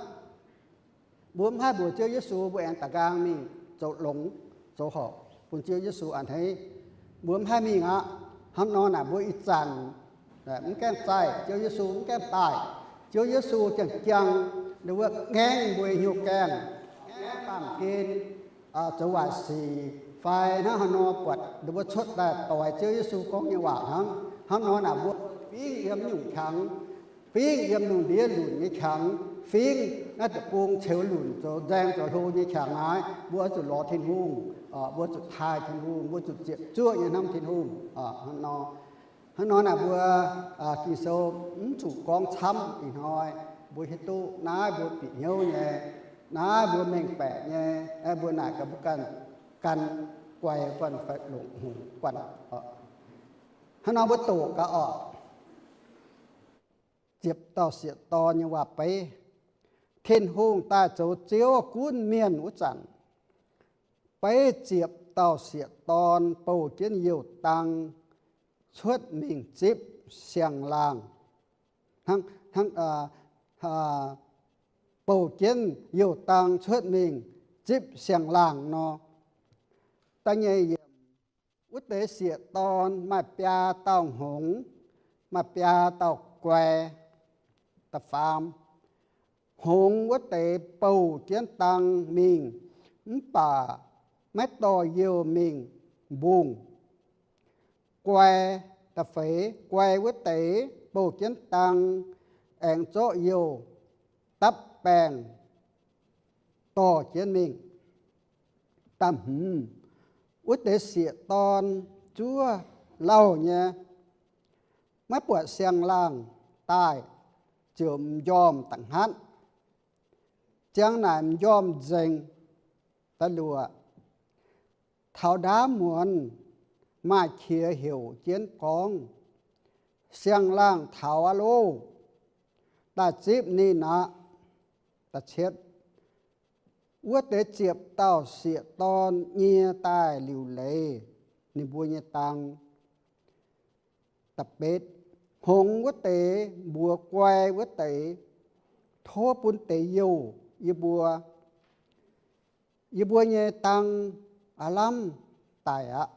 mbuo mv haih mbuox Ziouv Yesu mbuo aengx da'nqaang mingh zoux longx, zoux horpc bun Ziouv Yesu a'hneiv. Mbuo mv haih mingh aqv. Hnangv nor naaic mbuo ih zanc mv gaengh zaih, Ziouv Yesu mv gaengh daaih, Ziouv Yesu ziangh jangx wuov ngaengv mbuo nyei hnyouv gaengh, ngaengv baamh gen zoux waaic sic fai hnangv haaix nor buatc mbuo cuotv daaih doix Ziouv Yesu gorngv nyei waac hnangv. Hnangv nor naaic mbuo fingx yiem nyungc qangx, fingx yiem lungh ndiev lunc nyei qangx, fingx naaiv deic-bung ceux lunc zoux nzaeng zoux hlo nyei qangx naaiv, mbuo oix zuqc lorz Tin-Hungh, mbuo zuqc taaih Tin-Hungh, mbuo zuqc ziepc zuoqv nyei hnamv Tin-Hungh. Hnangv nor, hnangv nor naaic mbuo Ging-Sou mv zuqc gorngv camv. Ih hnoi mbuo hiuv duqv naaiv mbuo bieqc hnyouv nyei, naaiv mbuo mengh baeqc nyei, mbuo naaic gaax mbuo ganh gan guai guanh fai longc hngongx guanh. Hnangv nor mbuo doqc gaax orqc. Ziepc dauh sieqv-dorn nyei waac-beiv. Tin-Hungh daaih zoux Ziouv gunv mienh wuov zanc, beiv ziepc dauh sieqv-dorn bouh jienv youh dang cuotv mingh zipv siang-laangh. Hnangv, hnangv, bouh jienv youh dang cuotv mingh zipv siang-laangh nor. Da'nyeic yiemc, wuov deix sieqv-dorn maaih biaa dauh hngongx, maaih biaa dauh guai. Da'faam, hngongx wuov deix bouh jienv dang mingh, mv baac maiv dorh youh mingh mbungh. Guai, da'feix, guai wuov deix bouh jienv dang aengx zorqv youh dapv baengh dorh jienv mingh. Da'hmz, Wuov deix sieqv-dorn zuov lauh nyei, maiv buatc siang-laangh daaih ziouc m'njormh da'hngatv. Ziang naaic m'njormh nzengc. Da'luoqc, taux ndaamv muonz maaih qiex heuc jienv gorngv, Siang-laangh taux aqv loh! Daaih zipv ninh aqv. Da'cietv, wuov deix ziepc dauh sieqv-dorn nyie daaih liuc leiz ninh mbuo nyei dang. Da'betv, hngongx wuov deix mbuox guai wuov deix, Tov bun deix youh yie mbuo. Yie mbuo nyei dang aav lamh daic aqv.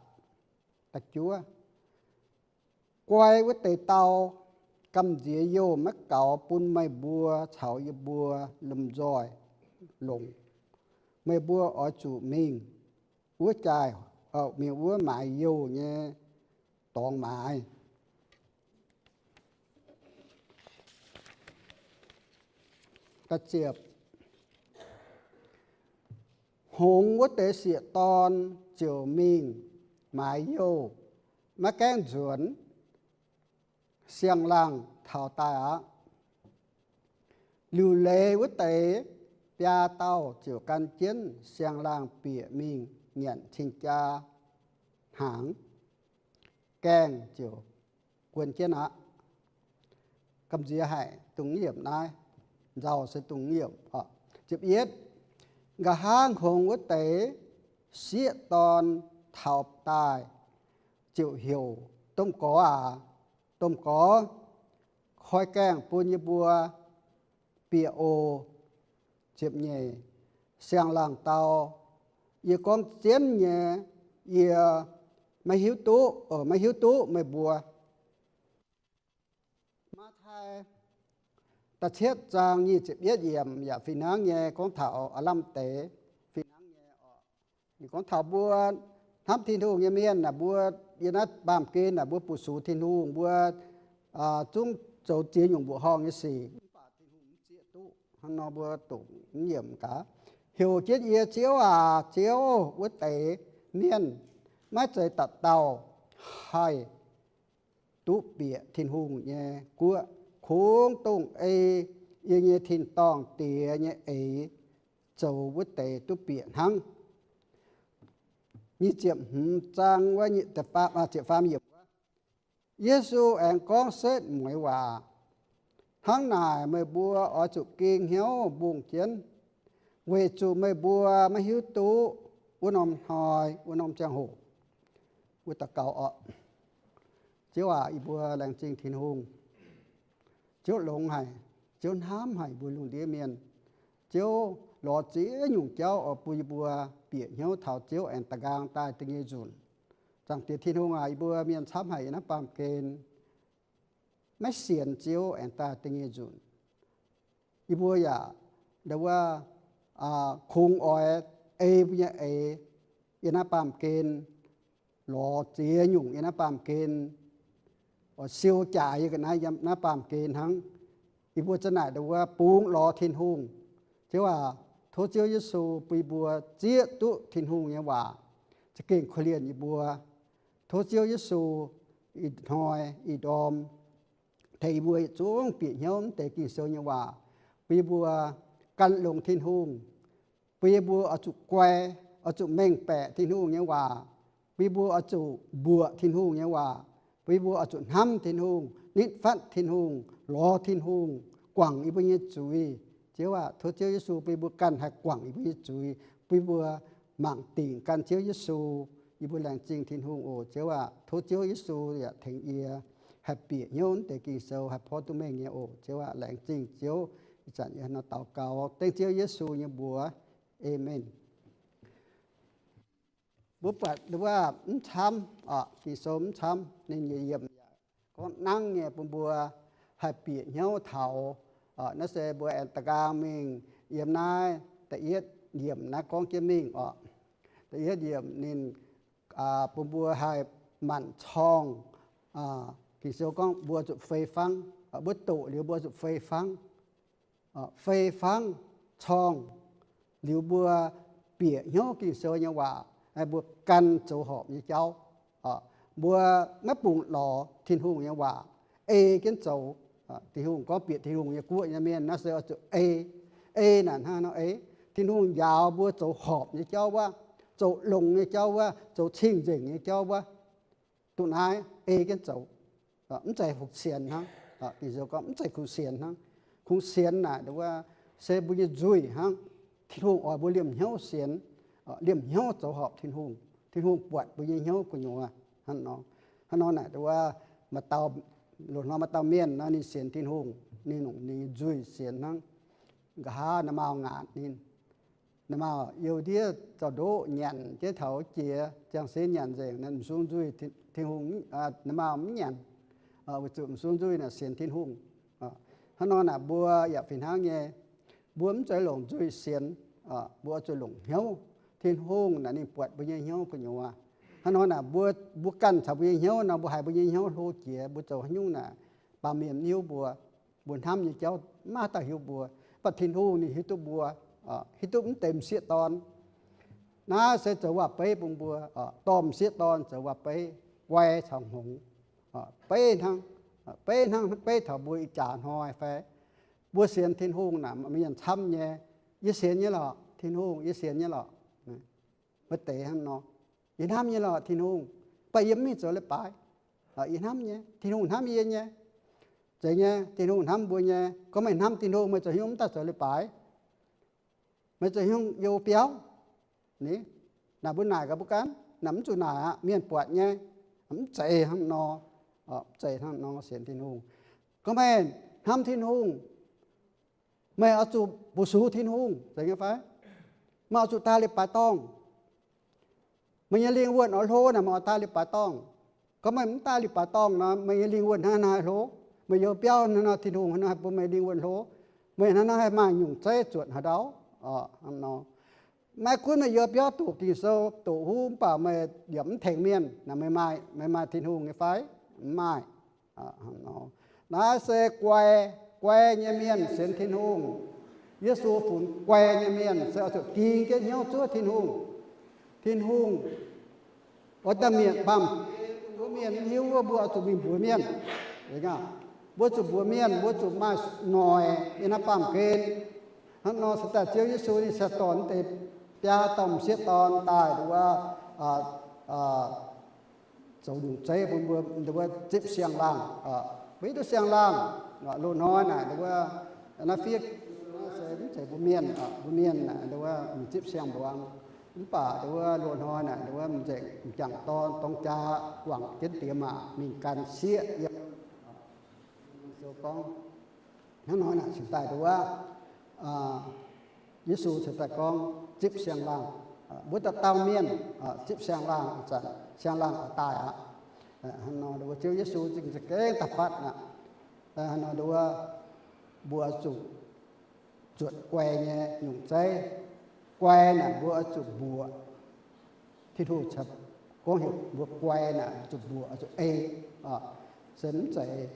Da'juov, guai wuov deix dau, Gamh nziex youh maiv gaux bun meih mbuo caux yie mbuo lomh nzoih longc. Meih mbuo oix zuqc mingh wuov jaaix, mingh wuov maaiz youh nyei dorngx maaiz. Da'ziepc, hngongx wuov deix sieqv-dorn ziouc mingh maaiz youh, maiv gaengh nzuonx. Siang-laangh taux daaih aqv. Liuc leiz wuov deix biaa dauh ziouc gan jienv siang-laangh bieqc mingh nyanc cing-jaa hnaangx. Gaengh ziouc guon jienv aqv. Gamh nziex haic dongh yiemc naaiv, nzauh se dongh yiemc. Ziepc yietv, nqa'haav hngongx wuov deix sieqv-dorn taux daaih ziouc heuc, Domh Gorx aac, Domh Gorx, koi gaengh bun yie mbuo bieqc oc. Ziepc nyeic, siang-laangh dau, Yie gorngv zien nyei, yie maiv hiuv duqv, maiv hiuv duqv meih mbuo. Matv^tai da'cietv zaang nyic ziepc yietv yiemc yaac fih hnangv nyei gorngv taux aav lamh deix fih hnangv nyei oc. Ninh gorngv taux mbuo hnamv Tin-Hungh nyei mienh naaic, mbuo yiem naaiv baamh gen naaic mbuo bu sux Tin-Hungh, mbuo zungv zoux ziex nyungc mbuoqc horngh nyei sic, mv baac Tin-Hungh mv zieqv duqv. Hnangv nor mbuo doqc mv yiemc gaax, Heuc jienv yie, Ziouv aac, Ziouv, wuov deix mienh maiv zeiz dauh dauh haih duqv bieqc Tin-Hungh nyei guoqv. Kungx dongh ei yie nyei tin-dorngh Diex nyei eix zoux wuov deix duqv bieqc hnangv. Nyic ziepc hmz zaang wuov, ziepc faam yiemc wuov, Yesu aengx gorngv setv mueiz waac, Hnangv naaic meih mbuo oix zuqc ging hnyouv mbungh jienv, weic zuqc meih mbuo maiv hiuv duqv wuov norm hnoi, wuov norm ziangh hoc. Mbuo daux gaux oc. Ziouv aac, yie mbuo laengz zingh Tin-Hungh. Ziouv longx haic, Ziouv hnamv haic mbuo lungh ndiev mienh. Ziouv lorz ziex nyungc jauv oix bun yie mbuo bieqc hnyouv taux Ziouv aengx da'nqaang daaih da'nyeic nzunc. Zaangc Diex Tin-Hungh aac, yie mbuo mienh camv haic yiem naaiv baamh gen, maiv sienx Ziouv aengx daaih da'nyeic nzunc. Yie mbuo yaac ndau wuov kungx oix ei mbuo nyei eix yiem naaiv baamh gen, lorz ziex nyungc yiem naaiv baamh gen, oix siou jaaix yiem ga'naaiv, yiem naaiv baamh gen hnangv. Yie mbuo za'naaic ndau wuov bungx lorz Tin-Hungh. Ziouv aac, tov Ziouv Yesu bun yie mbuo zieqv duqv Tin-Hungh nyei waac za'gengh korv-lienh yie mbuo. Tov Ziouv Yesu ih hnoi ih ndorm tengx yie mbuo yietc zungv bieqc hnyouv mv deix Ging-Sou nyei waac, bun yie mbuo gan longx Tin-Hungh, bun yie mbuo oix zuqc guai, oix zuqc mengh baeqc Tin-Hungh nyei waac, bun yie mbuo oix zuqc mbuoqc Tin-Hungh nyei waac, bun yie mbuo oix zuqc hnamv Tin-Hungh, nitv fatv Tin-Hungh, lorz Tin-Hungh guangc yie mbuo nyei zuiz. Ziouv aac, tov Ziouv Yesu bun yie mbuo ganh haih guangc yie mbuo nyei zuiz, bun yie mbuo mangc dingc gan Ziouv Yesu. Yie mbuo laengz zingh Tin-Hungh oc. Ziouv aac, tov Ziouv Yesu yaac tengx yie haih bieqc hnyouv mv deix Ging-Sou, haih porv duqv mengh nyei oc. Ziouv aac, laengz zingh Ziouv. Ih zanc yie nor daux gaux dengv Ziouv Yesu nyei mbuox. Aamen. Mbuo buatc wuov mv camv, Ging-Sou mv camv, ninh yiemc gorngv nangv nyei bun mbuo haih bieqc hnyouv taux. Naaiv se mbuo aengx da'nqaang mingh yiem naaiv da'yietv yiemc naaiv gorngv jienv mingh oc. Da'yietv yiemc ninh bun mbuo haih manc-corngh. Ging-Sou gorngv mbuo zuqc fei fangv, mbuo doqc liuz mbuo zuqc fei fangv. Fei fangv corngh liuz mbuo bieqc hnyouv Ging-Sou nyei waac, Mbuo gan zoux horpc nyei jauv. Mbuo maiv bungx lorz Tin-Hungh nyei waac, ei jienv zoux. Tin-Hungh gorngv bieqc Tin-Hungh nyei guoqv nyei mienh naaiv se oix zuqc ei. Ei naaic hnangv nor ei. Tin-Hungh njaaux mbuo zoux horpc nyei jauv wuov, zoux longx nyei jauv wuov, zoux cing-nzengc nyei jauv wuov. Duqv naaiv ei jienv zoux. Mv zeiz kungx sienx hnangv. Ging-Sou gorngv mv zeiz kungx sienx hnangv. Kungx sienx naaic wuov se mbuo nyei nzuih hnangv. Tin-Hungh oix mbuo liemh hnyouv sienx, liemh hnyouv zoux horpc Tin-Hungh. Tin-Hungh buatc mbuo nyei hnyouv gu'nyuoz. Hnangv nor naaic wuov, maaih dauh, loz-hnoi maaih dauh mienh nor ninh sienx Tin-Hungh, ninh longc ninh nyei nzuih sienx hnangv. Nqa'haav naaiv maauh ngaatc ninh, naaiv maauh youh ndiev zaux-ndoqv nyanc jienv taux jiex ziangh sin nyanc nzengc, m'sung nzuih Tin-Hungh, naaiv maauh mv nyanc, weic zuqc m'sung nzuih naaic sienx Tin-Hungh. Hnangv nor naaic mbuo yaac fih hnangv nyei. Mbuo mv zeiz longc nzuih sienx, mbuo oix zuqc longc hnyouv. Tin-Hungh naaic ninh buatc mbuo nyei hnyouv gu'nyuoz. Hnangv nor naaic mbuo, mbuo ganh caux mbuo nyei hnyouv nor, mbuo haiz mbuo nyei hnyouv hlo jiex, mbuo zoux haaix nyungc naaic baamh mienh mv hiuv mbuo. Mbuo hnamv nyei jauv maiv dauh hiuv mbuo. Mv baac Tin-Hungh ninh hiuv duqv mbuo, hiuv duqv mv deix m'sieqv dorn. Naaiv se zoux waac-beiv bun mbuo, dorh m'sieqv dorn zoux waac-beiv, guai caux hngongx. Beiv hnangv, beiv hnangv, beiv taux mbuo ih jaax hnoi fai mbuo sienx Tin-Hungh naaic, mienh camv nyei, yie sienx nyei lorqc, Tin-Hungh, yie sienx nyei lorqc. Maaih deix hnangv nor, yie hnamv nyei lorqc Tin-Hungh, mv baac yie mv mingh zoux leiz-baaix. Yie hnamv nyei, Tin-Hungh hnamv yie nyei. Zeiz nyei, Tin-Hungh hnamv mbuo nyei. Gorngv meih hnamv Tin-Hungh, meih zoux haaix nyungc mv daaih zoux leiz-baaix? Meih zoux haaix nyungc youh biauv? Ni, naaic mbuo naaic gaax mbuo ganh, naaic mv zuqc naaic aqv, mienh buatc nyei. Mv zeiz hnangv nor, mv zeiz hnangv nor sienx Tin-Hungh. Gorngv meih hnamv Tin-Hungh, meih oix zuqc mbuox sux Tin-Hungh, zeiz nyei fai? Meih oix zuqc daaih leiz-baaix dorngh. Meih nyei lingh wuonh oix hlo naaic, meih oix daaih leiz-baaix dorngh. Gorngv meih mv daaih leiz-baaix dorngh nor, meih nyei lingh wuonh hnangv haaix nor haih hlo? Meih youh biauv hnangv haaix nor, Tin-Hungh hnangv haaix nor haih bun meih lingh wuonh hlo? Meih hnangv haaix nor haih maaih nyungc zeiv zuotc haaix ndau? Hnangv nor, maiv gunv meih youh biauv doqc Ging-Sou, doqc huv, mv baac meih yaac mv tengx mienh, naaic meih maaih, meih maaih Tin-Hungh nyei fai? Mv maaih. Naaiv se guai, guai nyei mienh sienx Tin-Hungh. Yesu funx guai nyei mienh se oix zuqc ging jienv hnyouv zuov Tin-Hungh. Tin-Hungh oix daaih mietc baamh, mbuo mienh mv hiuv wuov, mbuo oix zuqc mingh mbuox mienh. Mbuo zuqc mbuox mienh, mbuo zuqc maaih noic yiem naaiv baamh gen. Hnangv nor se daaih Ziouv Yesu ninh se dorh deix biaa dauh m'sieqv dorn daaih nduov zoux nyungc zeiv bun mbuo, nduov zipv siang-laangh. Mbuo hiuv duqv siang-laangh, loz-hnoi naaic nduov, naaiv fiev se mv zeiz mbuo mienh, mbuo mienh naaic nduov zipv siang-mbuangz. Mv baac nduov loz-hnoi naaic nduov m'nzengc m'jangc dorn dorng jaa guangc jienv diex maac mingh gan sieqv yiem. Sou gorngv hnangv nor naaic cingx daaih nduov Yesu cingx daaih gorngv zipv siang-laangh. Mbuo dauh dauh mienh zipv siang-laangh, zanc siang-laangh oix daaih aqv. Hnangv nor nduov Ziouv Yesu zingh za'gengh da'fatv aqv. Hnangv nor nduov mbuo zuqc zuotc guai nyei nyungc zeiv. Guai naaic mbuo oix zuqc mbuoqc. Tin-Hungh gorngv heuc mbuo guai naaic zuqc mbuoqc, zuqc ei, se mv zeiz,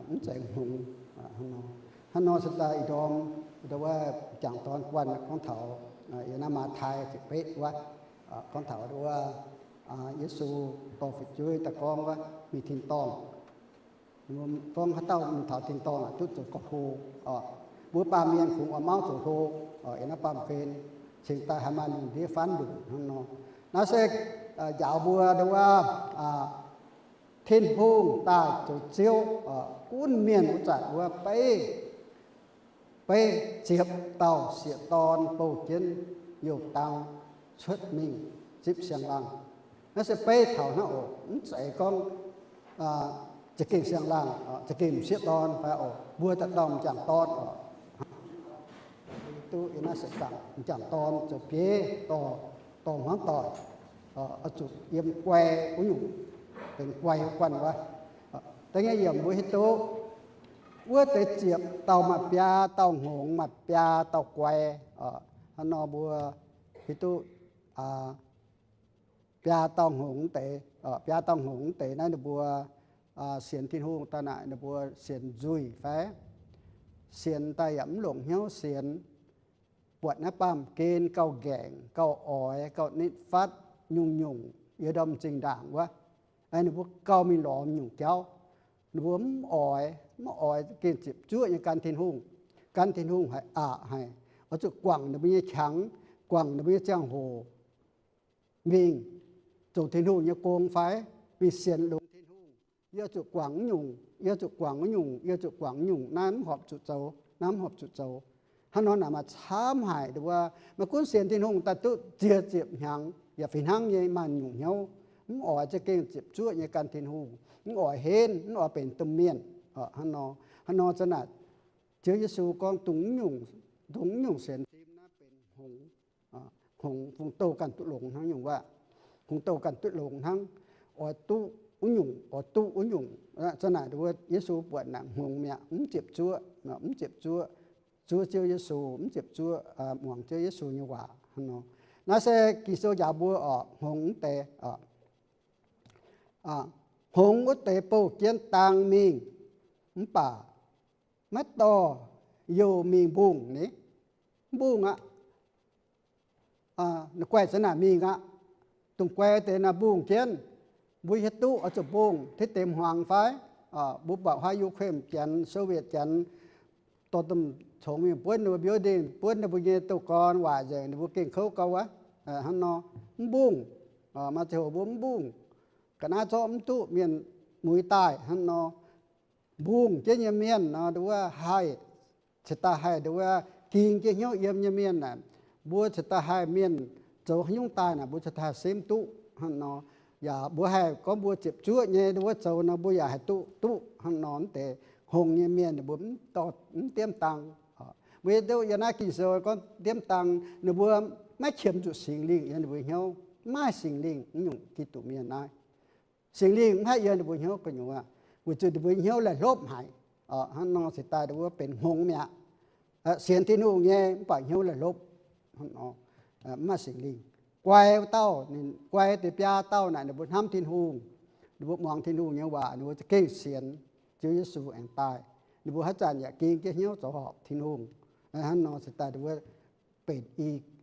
mv zeiz hngongx. Hnangv nor se daaih ih ndorm nduov jangc dorn guanh gorngv taux yiem naaiv Matv^tai ziepc betv wuov, gorngv taux nduov Yesu dorh fu'jueiv daaih gorngv wuov mingh tin-dorngh. Gorngv haaix dauh mingh taux tin-dorngh duqv zoux gauh hlo. Mbuo baamh mienh kungx oix mauv zoux hlo yiem naaiv baamh gen, cingx daaih haih maaih lungh ndiev faanv ndongc hnangv nor. Naaiv se njaaux mbuo nduov Tin-Hungh daaih zoux Ziouv, gunv mienh wuov zanc wuov beiv, beiv ziepc dauh sieqv-dorn bouh jienv youh dang cuotv mingh zipv siang-laangh. Naaiv se beiv taux hnangv oc. Mv zeiz gorngv za'gengh siang-laangh, za'gengh m'sieqv dorn fai oc, mbuo dauh dauh m'jangc dorn oc. Duqv yiem naaiv se m'jangc dorn zoux bieiv dorh, dorh hmuangv doic, oix zuqc yiem guai wuov nyungc, benx guai wuov guanh wuov. Da'nyeic yiemc mbuo hiuv duqv wuov deix ziepc dauh maaih biaa dauh hngongx, maaih biaa dauh guai. Hnangv nor mbuo hiuv duqv biaa dauh hngongx deix, biaa dauh hngongx deix naaiv ninh mbuo sienx Tin-Hungh daaih naaic ninh mbuo sienx nzuih fai? Sienx daaih yaac mv longc hnyouv sienx, buatc naaiv baamh gen gauh nqaengc, gauh oix, gauh nitv fatv. nyungc-nyungc yiem ndorm m'zing ndaangc wuov. Ninh mbuo gauh mingh lorz nyungc jauv. Ninh mbuo mv oix, mv oix gengh ziepc zuoqv nyei gan Tin-Hungh. Gan Tin-Hungh haiz aqc haic, oix zuqc guangc ninh mbuo nyei qangx, guangc ninh mbuo nyei ziangh hoc mingh zoux Tin-Hungh nyei gong fai mingh sienx longx Tin-Hungh. Yie zuqc guangc nyungc, yie zuqc guangc nyungc, yie zuqc guangc nyungc, naaiv mv horpc zuqc zoux, naaiv mv horpc zuqc zoux. Hnangv nor naaic maaih camv haic, maiv gunv sienx Tin-Hungh daaih duqv ziex ziepc hnyangx yaac fih hnangv nyei maaih nyungc hnyouv, mv oix za'gengh ziepc zuoqv nyei gan Tin-Hungh, mv oix henv, mv oix benx domh mienh. Hnangv nor, hnangv nor za'naaic Ziouv Yesu gorngv dongh nyungc, dongh nyungc sienx fim naaiv benx hngongx, hngongx fungx douh ganh duqv longx hnangv nyungc waac. Hngongx douh ganh duqv longx hnangv, oix duqv wuov nyungc, oix duqv wuov nyungc. Za'naaic Yesu buatc naaic hngongx mi'aqv, mv ziepc zuoqv, mv ziepc zuoqv zuov Ziouv Yesu, mv ziepc zuoqv muangx Ziouv Yesu nyei waac hnangv nor. Naaiv se Ging-Sou njaaux mbuo oc, hngongx wuov deix, hngongx wuov deix bouh jienv dang mingh, mv baac maiv dorh youh mingh mbungh ni. Mbungh aqv. Guaih za'naaic mingh aqv. Dongh guaih deix naaic mbungh jienv. Mbuo hiuv duqv oix zuqc mbungh, tiv deix hmuangx fai? Mbuo buatc huaav Ukraine janx, Soviet janx, dorh domh congx mingh buonv ninh mbuo building, buonv ninh mbuo nyei douz-gorn waaic nzengc, ninh mbuo gengh kouv gau wuov. Hnangv nor, mv mbungh. Maaih ziangh hoc mbuo mv mbungh, ga'naaiv zorqv mv duqv, mienh muix daaih hnangv nor. Mbungh jienv nyei mienh nor, nduov haih, cingx daaih haih nduov ging jienv hnyouv yiem nyei mienh naaic, mbuo cingx daaih haih mienh zoux haaix nyungc daaih naaic, mbuo cingx daaih haih simv duqv hnangv nor. Yaac mbuo haih gorngv mbuo ziepc zuoqv nyei nduov zoux nor, mbuo yaac haih duqv duqv hnangv nor. Mv deix hngongx nyei mienh ninh mbuo mv diemv dang. Mbuo hiuv duqv yiem naaiv Ging-Sou gorngv diemv dang, ninh mbuo maiv qiemx zuqc Singx Lingh yiem ninh mbuo hnyouv, mv maaih Singx Lingh nyungc Giduc mienh naaiv. Singx Lingh mv haih yiem ninh mbuo hnyouv gu'nyuoz, weic zuqc ninh mbuo hnyouv laih hlopv haic. Hnangv nor cingx daaih ninh mbuo benx hngongx mi'aqv. Sienx Tin-Hungh nyei mv baac hnyouv laih hlopv, mv maaih Singx Lingh. Guai wuov dauh, ninh guai deix biaa dauh naaic ninh mbuo hnamv Tin-Hungh, ninh mbuo muangx Tin-Hungh nyei waac, ninh mbuo za'gengh sienx Ziouv Yesu aengx daaih. Ninh mbuo haaix zanc yaac ging jienv hnyouv zoux horpc Tin-Hungh. Hnangv nor cingx daaih ninh mbuo benx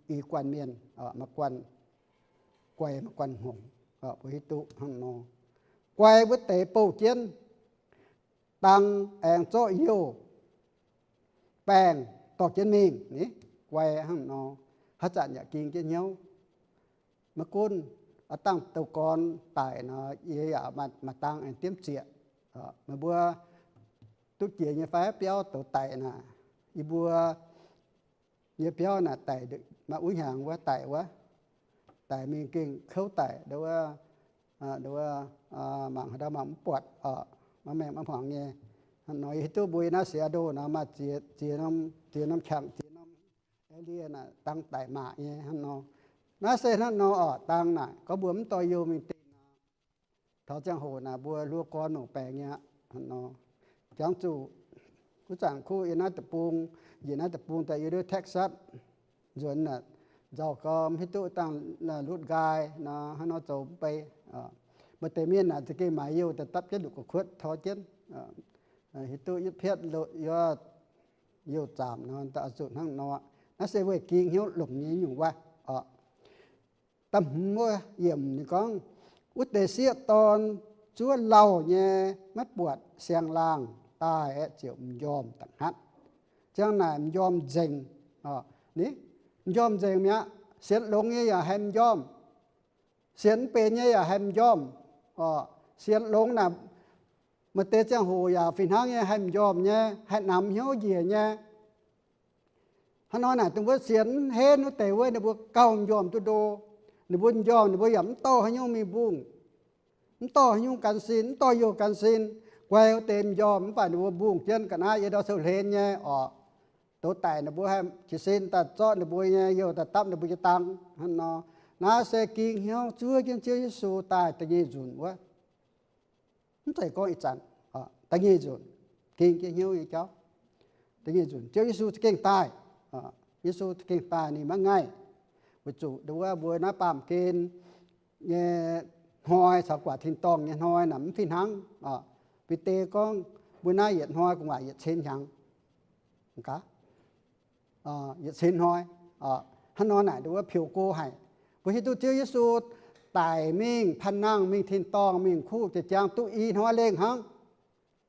i guanh mienh, maaih guanh, guai maaih guanh hngongx. Mbuo hiuv duqv hnangv nor, guai wuov deix bouh jienv dang aengx zorqv youh baengh dorh jienv mingh ni. Guai hnangv nor, haaix zanc yaac ging jienv hnyouv. Maiv gunv aav dangh douz-gorn daic nor, yie yaac maaih dang aengx diemv zieqc. Meih mbuo duqv jiex nyei fai biauv douz daic naaic, yie mbuo nyei biauv naaic daic, maaih wuov hnyangx wuov daic wuov, daic mingh gengh kouv daic, mangc haaix dauh mangc mv buatc, maiv maengh maiv hmuangx nyei. Hnangv nor yie hiuv duqv mbuo yiem naaiv Seattle nor maaih ziex, ziex norm, ziex norm qangx, ziex norm area naaic dang daic maac nyei hnangv nor. Naaiv se hnangv nor oc, dang naaic gorngv mbuo mv dorh youh mingh dingh nor, taux ziangh hoc naaic mbuo hluo gorn longc baengx nyei aqv hnangv nor. Jangx zuqc wuov zanc kuv yiem naaiv deic-bung, njiec naaiv deic-bung daaih yiem Texas nzuonx naaic, nzauh gau mv hiuv duqv dangh lutv nqaai nor, hnangv nor zoux mv bei. Maaih deix mienh naaic za'gengh maaiz youh daaih dapv jienv nduqc gu'kuotv tor jienv, hiuv duqv yietv pietv youh zaamc nor, zuqc hnangv nor. Naaiv se weic ging hnyouv longx nyei nyungc wuov oc. Da'hmz wuov yiemc ninh gorngv, wuov deix sieqv dorn zuov lauh nyei maiv buatc siang-laangh daaih aeqv, ziouc m'njormh da'hngatv. Ziang naaic m'njormh nzengc. Ni, m'njormh nzengc mi'aqv. Sienx longx nyei yaac haih m'njormh. Sienx mv benx nyei yaac haih m'njormh. Sienx longx naaic, maaih deix ziangh hoc yaac fih hnangv nyei haih m'njormh nyei, haih namx hnyouv njiec nyei. Hnangv nor naaic, dongh wuov sienx mv henv wuov deix wuov, ninh mbuo gauh m'njormh duqv ndo. Ninh mbuo m'njormh, ninh mbuo yaac mv dorh haaix nyungc mingh mbungh, mv dorh haaix nyungc gan sin, mv dorh youh gan sin. Guai wuov deix m'njormh mv baac ninh mbuo mbungh jienv ga'naaiv yiem ndau sou hlen nyei oc. Douz daic ninh mbuo haih jiez sin daaih zorqv ninh mbuo nyei youh daaih dapv ninh mbuo nyei dang hnangv nor. Naaiv se ging hnyouv zuov jienv Ziouv Yesu daaih da'nyeic nzunc wuov. Mv zeiz gorngv ih zanc, da'nyeic nzunc, ging jienv hnyouv nyei jauv. Da'nyeic nzunc Ziouv Yesu za'gengh daaih. Yesu za'gengh daaih ninh maiv ngaih. Weic zuqc nduov mbuo naaiv baamh gen nyei hnoi caux guaax tin-dorngh nyei hnoi naaic mv fih hnangv. Bide gorngv mbuo naaiv yietc hnoi gu'nguaaic yietc cin hnyangx. Gaax, yietc cin hnoi. Hnangv nor naaic nduov piouc go haic. Mbuo hiuv duqv Ziouv Yesu daic mingh, panh nangh mingh tin-dorngh, mingh kuv jiex jaang duqv i hnoi lengh hnangv.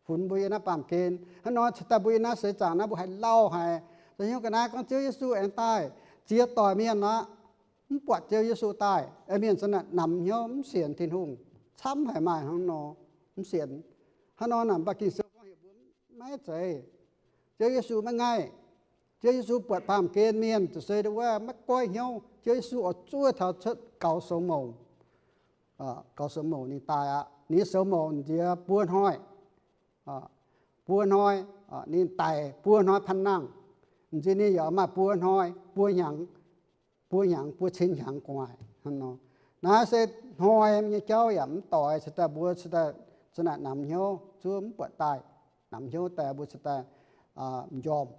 Funx mbuo yiem naaiv baamh gen. Hnangv nor cingx daaih mbuo yiem naaiv seix zaangc naaiv mbuo haiz lauh haic. Zoux hnyouv ga'naaiv gorngv Ziouv Yesu aengx daaih ziex doic mienh aqv, mv buatc Ziouv Yesu daaih. Mienh za'naaic namx hnyouv mv sienx Tin-Hungh. Camv haic maaih hnangv nor, mv sienx. Hnangv nor naaic mv baac Ging-Sou gorngv heuc mbuo maiv zeiz. Ziouv Yesu maiv ngaih. Ziouv Yesu buatc baamh gen mienh ziouc se wuov maiv goiv hnyouv. Ziouv Yesu oix zuov taux cuotv gaux soux mouc. Gaux soux mouc ninh daaih aqv. Ninh soux mouc nziex buo hnoi. Buo hnoi ninh daic, buo hnoi panh nangh. M'nziex ninh yaac maaih buo hnoi, buo hnyangx, buo hnyangx, buo cin hnyangx gu'nguaaic hnangv nor. Naaiv se hnoi nyei jauv yaac mv doix, cingx daaih mbuo cingx daaih za'naaic namx hnyouv, zuov mv buatc daaih. Namx hnyouv daaih mbuo cingx daaih m'njormh.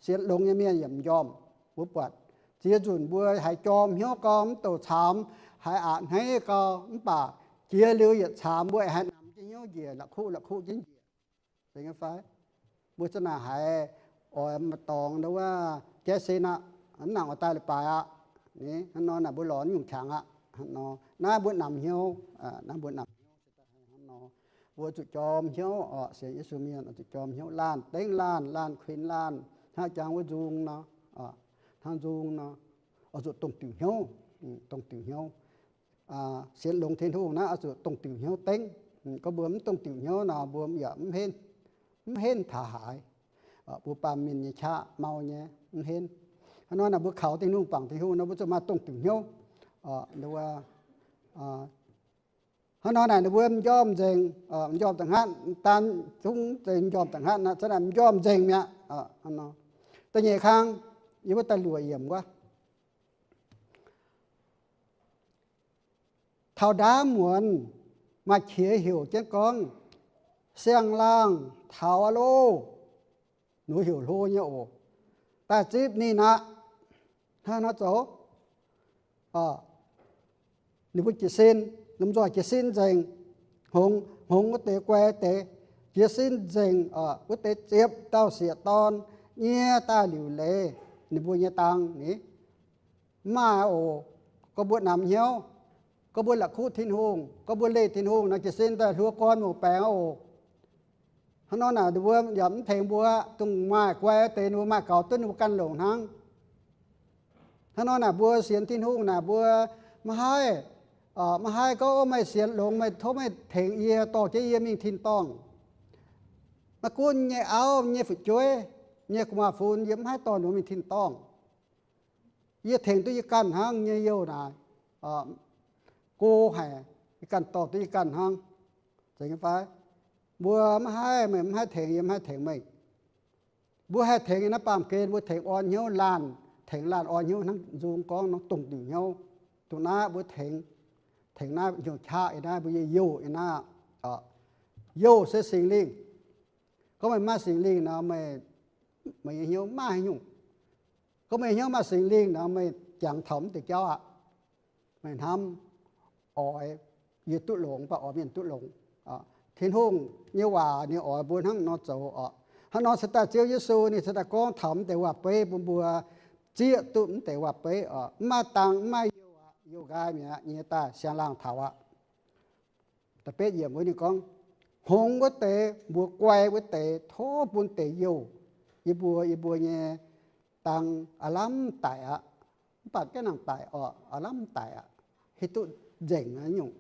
Sienx longx nyei mienh yaac m'njormh. Mbuo buatc ziex nzunc mbuo haiz jorm hnyouv gau, mv douc caamx, haiz a'hneiv gau, mv baac jiex liuz yietc caamx mbuo aengx haiz namx jienv hnyouv njiec, la'kuqv la'kuqv jienv njiec. Zeiz nyei fai? Mbuo za'naaic haiz oix maaih dorngx wuov jaiv sin aqv, mv nangc oix daaih leiz-baaix aqv. Hnangv nor naaic mbuo lorz nyungc qangx aqv. Hnangv nor naaiv mbuo namx hnyouv, naaiv mbuo namx hnyouv hnangv nor. Mbuo zuqc jorm hnyouv oc. Sienx Yesu mienh oix zuqc jorm hnyouv, laanh dengv laanh, laanh kuinx laanh, hnangv jangx wuov nzung nor, hnangv nzung nor, oix zuqc dongh diuc hnyouv, dongh diuc hnyouv. Sienx longx Tin-Hungh naaiv oix zuqc dongh diuc hnyouv dengv. Gorngv mbuo mv dongh diuc hnyouv nor, mbuo yaac mv henv taux haaix. Mbuo baamh mienh nyei qaqv mau nyei, mv henv. Hnangv nor naaic mbuo kaux Tin-Hungh, bangc Tin-Hungh nor, mbuo zuqc maaih dongh diuc hnyouv. Hnangv nor naaic ninh mbuo m'njormh nzengc, m'njormh da'hngatv, daan zungv m'njormh da'hngatv aqv, za'naaic m'njormh nzengc mi'aqv. Da'nyeic kang, yie mbuo daaih luoqc yiemc wuov. Taux ndaamv muonz maaih qiex heuc jienv gorngv, Siang-laangh taux aqv loh! Nduov heuc hlo nyei oc. Daaih zipv ninh aqv. Hnangv nor zoux, ninh mbuo jiez sin, lomh nzoih jiez sin nzengc, hngongx, hngongx wuov deix guai deix, jiez sin nzengc, wuov deix ziepc dauh sieqv-dorn nyie daaih liuc leiz ninh mbuo nyei dang ni. Mv maaih oc. Gorngv mbuo namx hnyouv, gorngv mbuo la'kuqv Tin-Hungh, gorngv mbuo leih Tin-Hungh nor, jiez sin daaih hluo gorn mouc baengx oc. Hnangv nor naaic ninh mbuo yaac mv tengx mbuo. Dongh maaih guai deix ninh mbuo maaih gaux duqv ninh mbuo ganh longc hnangv. Hnangv nor naaic mbuo sienx Tin-Hungh naaic mbuo maiv haih, maiv haih gorngv, Ov, meih sienx longx, meih tov meih tengx yie, dorh jienv yie mingh tin-dorngh. Maiv gunv nyei auv, nyei fu'jueiv, nyei gu'nguaaz-fun, yie mv haih dorh ninh mbuo mingh tin-dorngh. Yie tengx duqv yie ganh hnangv nyei youh naaic. Go haic, yie ganh dorh duqv yie ganh hnangv. Zeiz nyei fai? Mbuo maiv haih, meih mv haih tengx yie, mv haih tengx meih. Mbuo haih tengx yiem naaiv baamh gen, mbuo tengx orn hnyouv laanh, tengx laanh orn hnyouv hnangv nzung gorngv nor, dongh diuc hnyouv. Dongh naaiv mbuo tengx, tengx naaiv hnyouv qaqv yiem naaiv, mbuo nyei youh yiem naaiv. Youh se Singx Lingh. Gorngv meih maaih Singx Lingh nor, meih, meih nyei hnyouv maaih haaix nyungc. Gorngv meih hnyouv maaih Singx Lingh nor, meih jangx taux mv deix jauv aqv. Meih hnamv oix yie duqv longx, mv baac oix mienh duqv longx. Tin-Hungh nyei waac ninh oix mbuo hnangv nor zoux oc. Hnangv nor cingx daaih Ziouv Yesu ninh cingx daaih gorngv taux mv deix waac-beiv bun mbuo zieqv duqv mv deix waac-beiv oc. Mv maaih dang, mv maaih youh aqv, youh nqaai mi'aqv, nyie daaih siang-laangh taux aqv. Da'betv yiemc wuov ninh gorngv, hngongx wuov deix mbuox guai wuov deix, tov bun deix youh yie mbuo, yie mbuo nyei dang aav lamh daic aqv. Mv baac gaengh nangc daic oc, aav lamh daic aqv. Hiuv duqv nzengc nyungc,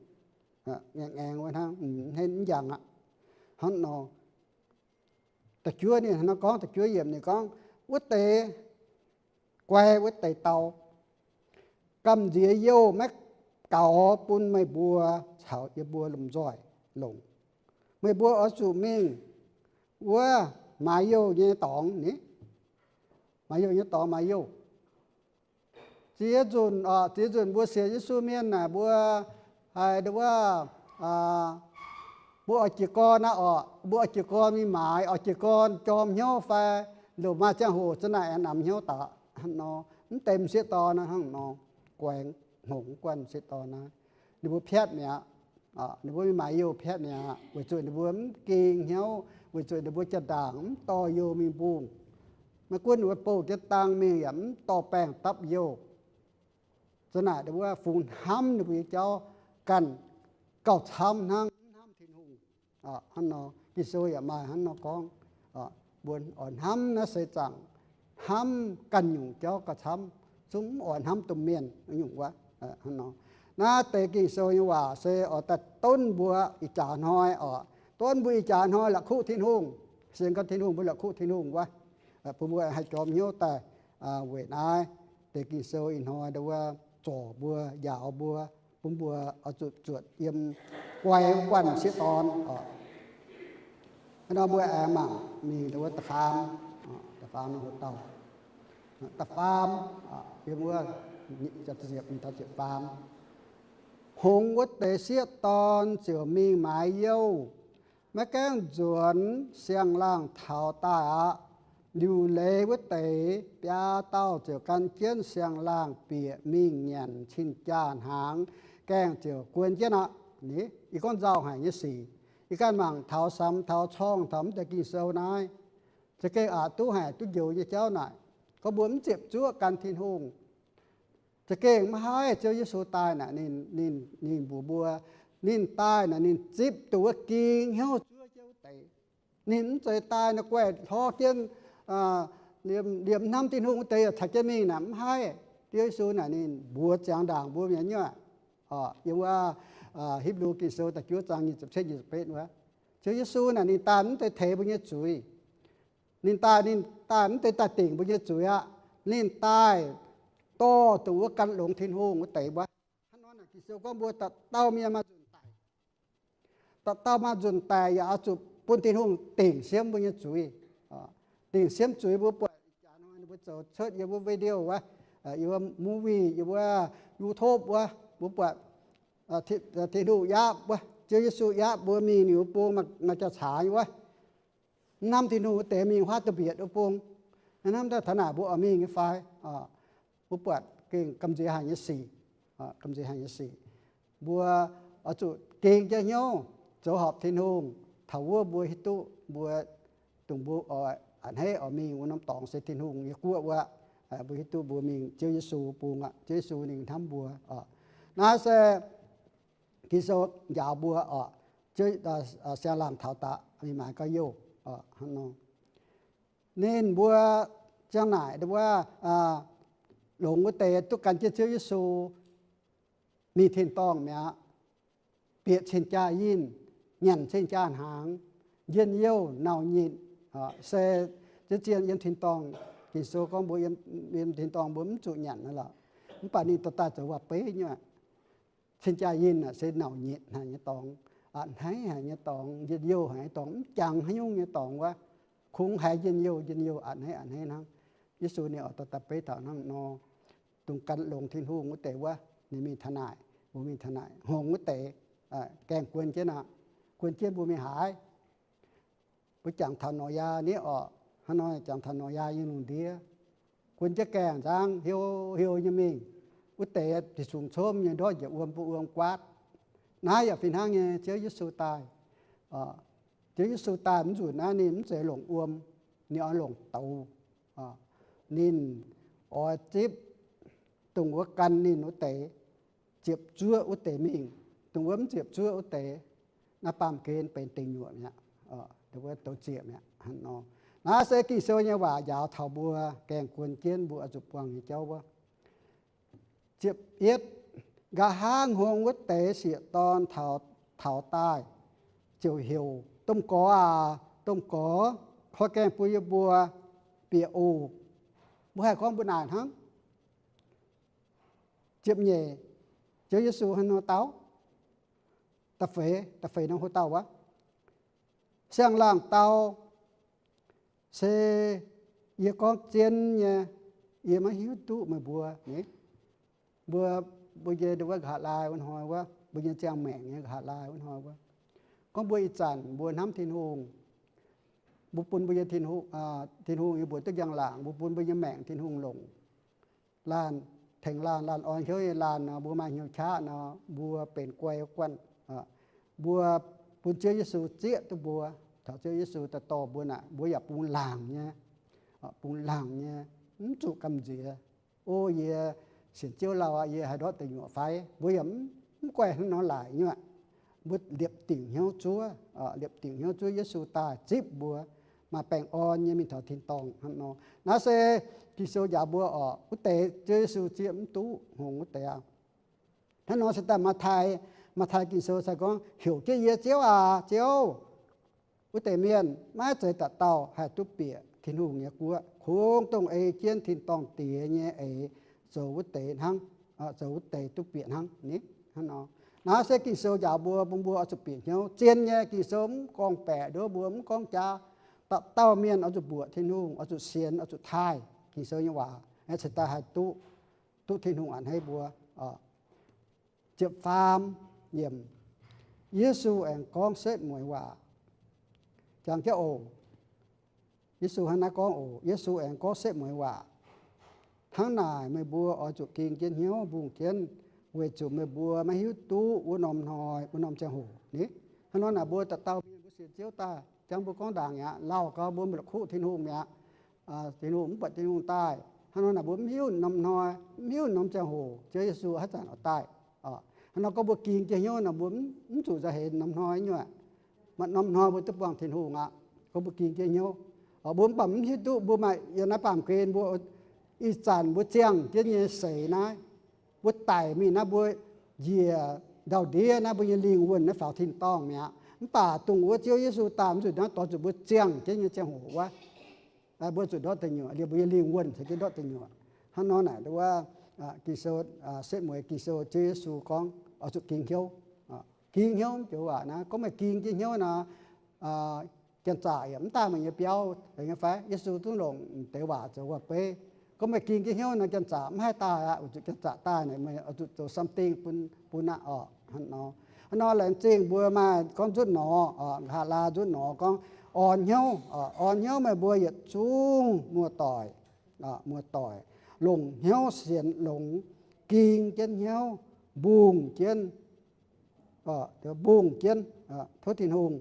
ngaengc ngaengc wuov hnangv, mv njang aqv. Hnangv nor, da'juov ninh nor gorngv, da'juov yiemc ninh gorngv, wuov deix guai wuov deix dau, gamh nziex youh maiv gaux bun meih mbuo caux yie mbuo lomh nzoih longc. Meih mbuo oix zuqc mingh wuov maaiz youh nyei dorngx ni. Maaiz youh nyei dorngx maaiz youh. Ziex nzunc, ziex nzunc mbuo sienx Yesu mienh naaic mbuo haiz wuov, mbuo oix jiez gorn aqv oc, mbuo oix jiez gorn mingh maaiz, oix jiez gorn jorm hnyouv fai lomc maaih ziangh hoc za'naaic aengx namx hnyouv daaih hnangv nor, mv deix m'sieqv dorn naaiv hnangv nor, guaengx hngongx guanh m'sieqv dorn naaiv, ninh mbuo piatv mi'aqv. Ninh mbuo mingh maaiz youh piatv mi'aqv, weic zuqc ninh mbuo mv ging hnyouv, weic zuqc ninh mbuo jaa-ndaangc mv dorh youh mingh mbungh. Maiv gunv ninh mbuo bouh jienv dang mingh yaac mv dorh baengh dapv youh. Za'naaic wuov fungx hnamv ninh mbuo nyei jauv ganh gauh camv hnangv, mv hnamv Tin-Hungh. Hnangv nor Ging-Sou yaac maaih hnangv nor gorngv, mbuo oix hnamv naaiv seix zaangc, hnamv ganh nyungc jauv gauh camv, zungv mv oix hnamv domh mienh nyungc wuov. Hnangv nor, naaiv deix Ging-Sou nyei waac se oix daaih donv mbuo ih jaax hnoi oc. Donv mbuo ih jaax hnoi la'kuqv Tin-Hungh, sienx ganh Tin-Hungh, mbuo la'kuqv Tin-Hungh wuov, bun mbuo haih jorm hnyouv daaih weic naaiv deix Ging-Sou ih hnoi wuov zorc mbuo, njaaux mbuo, bun mbuo oix zuqc zuotc yiem guai wuov guanh sieqv dorn oc. Hnangv nor mbuo aengx mangc mingh wuov da'faam, da'faam, da'faam, yiem wuov, faam, hngongx wuov deix sieqv dorn ziouc mingh maaiz youh, maiv gaengh nzuonx siang-laangh taux daaih aqv. Liuc leiz wuov deix biaa dauh ziouc gan jienv siang-laangh bieqc mingh nyanc cing-jaa hnaangx, gaengh ziouc guon jienv aqv. Ih gorngv nzauh haic nyei sic. Yie ganh mangc taux samx taux corngh taux mv deix Ging-Sou naaiv, za'gengh aqc duqv haic, duqv njoux nyei jauv naaic. Gorngv mbuo mv ziepc zuoqv gan Tin-Hungh, za'gengh mv haih. Ziouv Yesu daaih naaic, ninh, ninh, ninh mbuox mbuo, ninh daaih naaic ninh zipv dongh wuov ging hnyouv zuov jienv wuov deix. Ninh mv zeiz daaih naaiv guaih hlorv jienv, liemh, liemh hnamv Tin-Hungh wuov deix yaac caux jienv mingh naaic, mv haih. Ziouv Yesu naaic ninh mbuox ziangx ndaangc mbuo mi'aqv. Yiem wuov Hipv^lu Ging-Sou da'juov zaang nyic ziepc cietv, nyic ziepc betv wuov, Ziouv Yesu naaic ninh daaih mv zeiz teix mbuo nyei zuiz. Ninh daaih, ninh daaih mv zeiz daaih dingc mbuo nyei zuiz aqv. Ninh daaih dorh dongh wuov gan longx Tin-Hungh wuov deix wuov. Hnangv nor naaic Ging-Sou gorngv mbuo dauh dauh mienh maaih nzunc daic. Dauh dauh maaih nzunc daic yaac oix zuqc bun Tin-Hungh dingc siemv mbuo nyei zuiz. Dingc siemv zuiz mbuo buatc ih jaax hnoi ninh mbuo zoux cuotv yiem wuov video wuov, yiem wuov movie, yiem wuov YouTube wuov, mbuo buatc Tin-Hungh yaapv wuov, Ziouv Yesu yaapv mbuo mingh ninh wuov bung maaih jauv-caax wuov. Mv hnamv Tin-Hungh wuov deix mingh huaav da'mbietc wuov bung. Hnamv daaih taux naaic mbuo oix mingh nyei fai? Mbuo buatc gengh gamh nziex haic nyei sic, gamh nziex haic nyei sic. Mbuo oix zuqc gengh jienv hnyouv zoux horpc Tin-Hungh. Taux wuov mbuo hiuv duqv mbuo, dongh mbuo oix a'hneiv oix mingh wuov norm dorngx se Tin-Hungh nyei guoqv wuov. Mbuo hiuv duqv mbuo mingh Ziouv Yesu bung aqv. Ziouv Yesu ninh hnamv mbuo. Naaiv se Ging-Sou njaaux mbuo oc. Siang-laangh taux daaih mingh maaiz gauh youh. Ninh mbuo ziang naaic wuov, longx wuov deix duqv gan jienv Ziouv Yesu mingh tin-dorngh mi'aqv. Bieqc cing-jaa yinh, nyanc cing-jaa hnaangx, njien-youh nauc nyitc, se zien-zien yiem tin-dorngh. Ging-Sou gorngv mbuo yiem tin-dorngh mbuo mv zuqc nyanc naaiv lorqc. Mv baac ninh dorh daaih zoux waac-beiv nyei. Cing-jaa yinh se nauc nyitc haic nyei dorngx, a'hneiv haic nyei dorngx, njien-youh haic nyei dorngx, mv jangx haaix nyungc nyei dorngx wuov. Kungx haiz njien-youh, njien-youh a'hneiv a'hneiv hnangv. Yesu ninh oix dorh daaih beiv taux hnangv nor. Dongh gan longx Tin-Hungh wuov deix wuov, ninh mingh taux naaic, mbuo mingh taux naaic hngongx wuov deix, gaengh guon jienv aqv. Guon jienv mbuo mingh haaix? Mbuo jangx taux Noyaa niv orqc. Hnangv nor jangx taux Noyaa nyei lungh ndiev, guon jienv gaengh nzangv hiu hiu nyei mingh. Wuov deix diuc sungx cov nyei ndortv njiec wuom bun wuom guaatv. Naaiv yaac fih hnangv nyei, Ziouv Yesu daaih, Ziouv Yesu daaih mv nzunc naaiv ninh mv zeiz longc wuom, ninh oix longc douz. Ninh oix zipv dongh wuov gan ninh wuov deix, ziepc zuoqv wuov deix mingh. Dongh wuov mv ziepc zuoqv wuov deix, naaiv baamh gen benx deic nyuoqc mi'aqv, douz zieqc mi'aqv. Naaiv se Ging-Sou nyei waac njaaux taux mbuo gaengh guon jienv mbuo oix zuqc buangh nyei jauv wuov. Ziepc yietv, nqa'haav hngongx wuov deix sieqv-dorn taux daaih ziouc heuc, Domh Gorx aac, Domh Gorx, koi gaengh bun yie mbuo bieqc oc. Mbuo haih gorngv mbuo naaic hnangv. Ziepc nyeic, Ziouv Yesu hnangv nor dau, da'feix, da'feix nor hlo dauh wuov, Siang-laangh dau, se yie gorngv zien nyei, yie maiv hiuv duqv meih mbuo. Mbuo, mbuo nyei wuov nqa'haav laai wuov hnoi wuov, mbuo nyei ziangh maengc nyei nqa'haav laai wuov hnoi wuov, gorngv mbuo ih zanc mbuo hnamv Tin-Hungh, mbuo bun mbuo nyei Tin-Hungh yie mbuox duqv njang-laangc, mbuo bun mbuo nyei maengc Tin-Hungh longc. Laanh tengx laanh, laanh orn hnyouv nyei laanh nor, mbuo maaih hnyouv qaqv nor, mbuo benx guai guanh. Mbuo bun Ziouv Yesu zieqv duqv mbuo, taux Ziouv Yesu daaih dorh mbuo naaic, mbuo yaac bungx laangc nyei, bungx laangc nyei, mv zuqc gamh nziex. O yie, sienx Ziouv lauh aqv, yie haih ndortv deic nyuoqc fai? Mbuo yaac mv guaih hnangv nor laaic nyuoqc. Mbuo liepc dingc hnyouv zuov, liepc dingc hnyouv zuov Yesu daaih zipv mbuo, maaih baengh orn nyei mingh taux tin-dorngh hnangv nor. Naaiv se Ging-Sou njaaux mbuo oc, wuov deix Ziouv Yesu zieqv mv duqv hngongx wuov deix aqv. Hnangv nor se daaih Matv^taai, Matv^taai Ging-Sou se gorngv, heuc jienv yie, Ziouv aac, Ziouv, wuov deix mienh maiv zeiz dauh dauh haih duqv bieqc Tin-Hungh nyei guoqv, kungx dongh ei jienv tin-dorngh Diex nyei eix zoux wuov deix hnangv, zoux wuov deix duqv bieqc hnangv ni. Hnangv nor, naaiv se Ging-Sou njaaux mbuo, bun mbuo oix zuqc bieqc hnyouv. Zien nyei Ging-Sou mv gorngv-baeqc nduov mbuo, mv gorngv jaax. Dauh dauh mienh oix zuqc mbuoqc Tin-Hungh, oix zuqc sienx, oix zuqc taaih Ging-Sou nyei waac, cingx daaih haih duqv, duqv Tin-Hungh a'hneiv mbuo. Ziepc faam yiemc, Yesu aengx gorngv setv mueiz waac. Jangx jienv oc. Yesu hnangv naaiv gorngv oc. Yesu aengx gorngv setv mueiz waac, Hnangv naaic meih mbuo oix zuqc ging jienv hnyouv mbungh jienv, weic zuqc meih mbuo maiv hiuv duqv wuov norm hnoi, wuov norm ziangh hoc ni. Hnangv nor naaic mbuo dauh dauh mienh mbuo sienx Ziouv daaih, jangx mbuo gorngv ndaangc mi'aqv, lauh gau mbuo mv la'kuqv Tin-Hungh mi'aqv. Tin-Hungh mv buatc Tin-Hungh daaih. Hnangv nor naaic mbuo mv hiuv norm hnoi, mv hiuv norm ziangh hoc Ziouv Yesu haaix zanc oix daaih. Hnangv nor gorngv mbuo ging jienv hnyouv naaic mbuo mv zuqc nzauh heix norm hnoi nyuoqc. Maaih norm hnoi mbuo duqv buangh Tin-Hungh aqv. Gorngv mbuo ging jienv hnyouv, mbuo mv baac mv hiuv duqv mbuo maaih yiem naaiv baamh gen mbuo ih zanc mbuo ziangh jienv nyei seix naaiv, mbuo daic mingh naaiv mbuo njiec ndau-ndiev naaiv mbuo nyei lingh wuonh naaiv faaux tin-dorngh mi'aqv. Mv baac dongh wuov Ziouv Yesu daaih mv zuqc naaiv doix zuqc mbuo ziangh jienv nyei ziangh hoc wuov, mbuo zuqc ndortv deic nyuoqc, liemh mbuo nyei lingh wuonh caux jienv ndortv deic nyuoqc. Hnangv nor naaic wuov, Ging-Sou, setv mueiz Ging-Sou Ziouv Yesu gorngv oix zuqc ging hnyouv. Ging hnyouv joux waac naaiv, gorngv meih ging jienv hnyouv nor, janx-zaqc yaac mv daaih meih nyei biauv nyei fai? Yesu zungv longc deix waac zoux waac-beiv. Gorngv meih ging jienv hnyouv nor, janx-zaqc mv haih daaih aqv. Weic zuqc janx-zaqc daaih naaic meih oix zuqc zoux something bun, bun aqv oc. Hnangv nor, hnangv nor laengz zingh mbuo maaih gorngv nzutv norm, nqa'haav laai nzutv norm gorngv orn hnyouv. Orn hnyouv meih mbuo yietc zungv muoz-doic, muoz-doic longc hnyouv sienx longx, ging jienv hnyouv, mbungh jienv, mbungh jienv, tov Tin-Hungh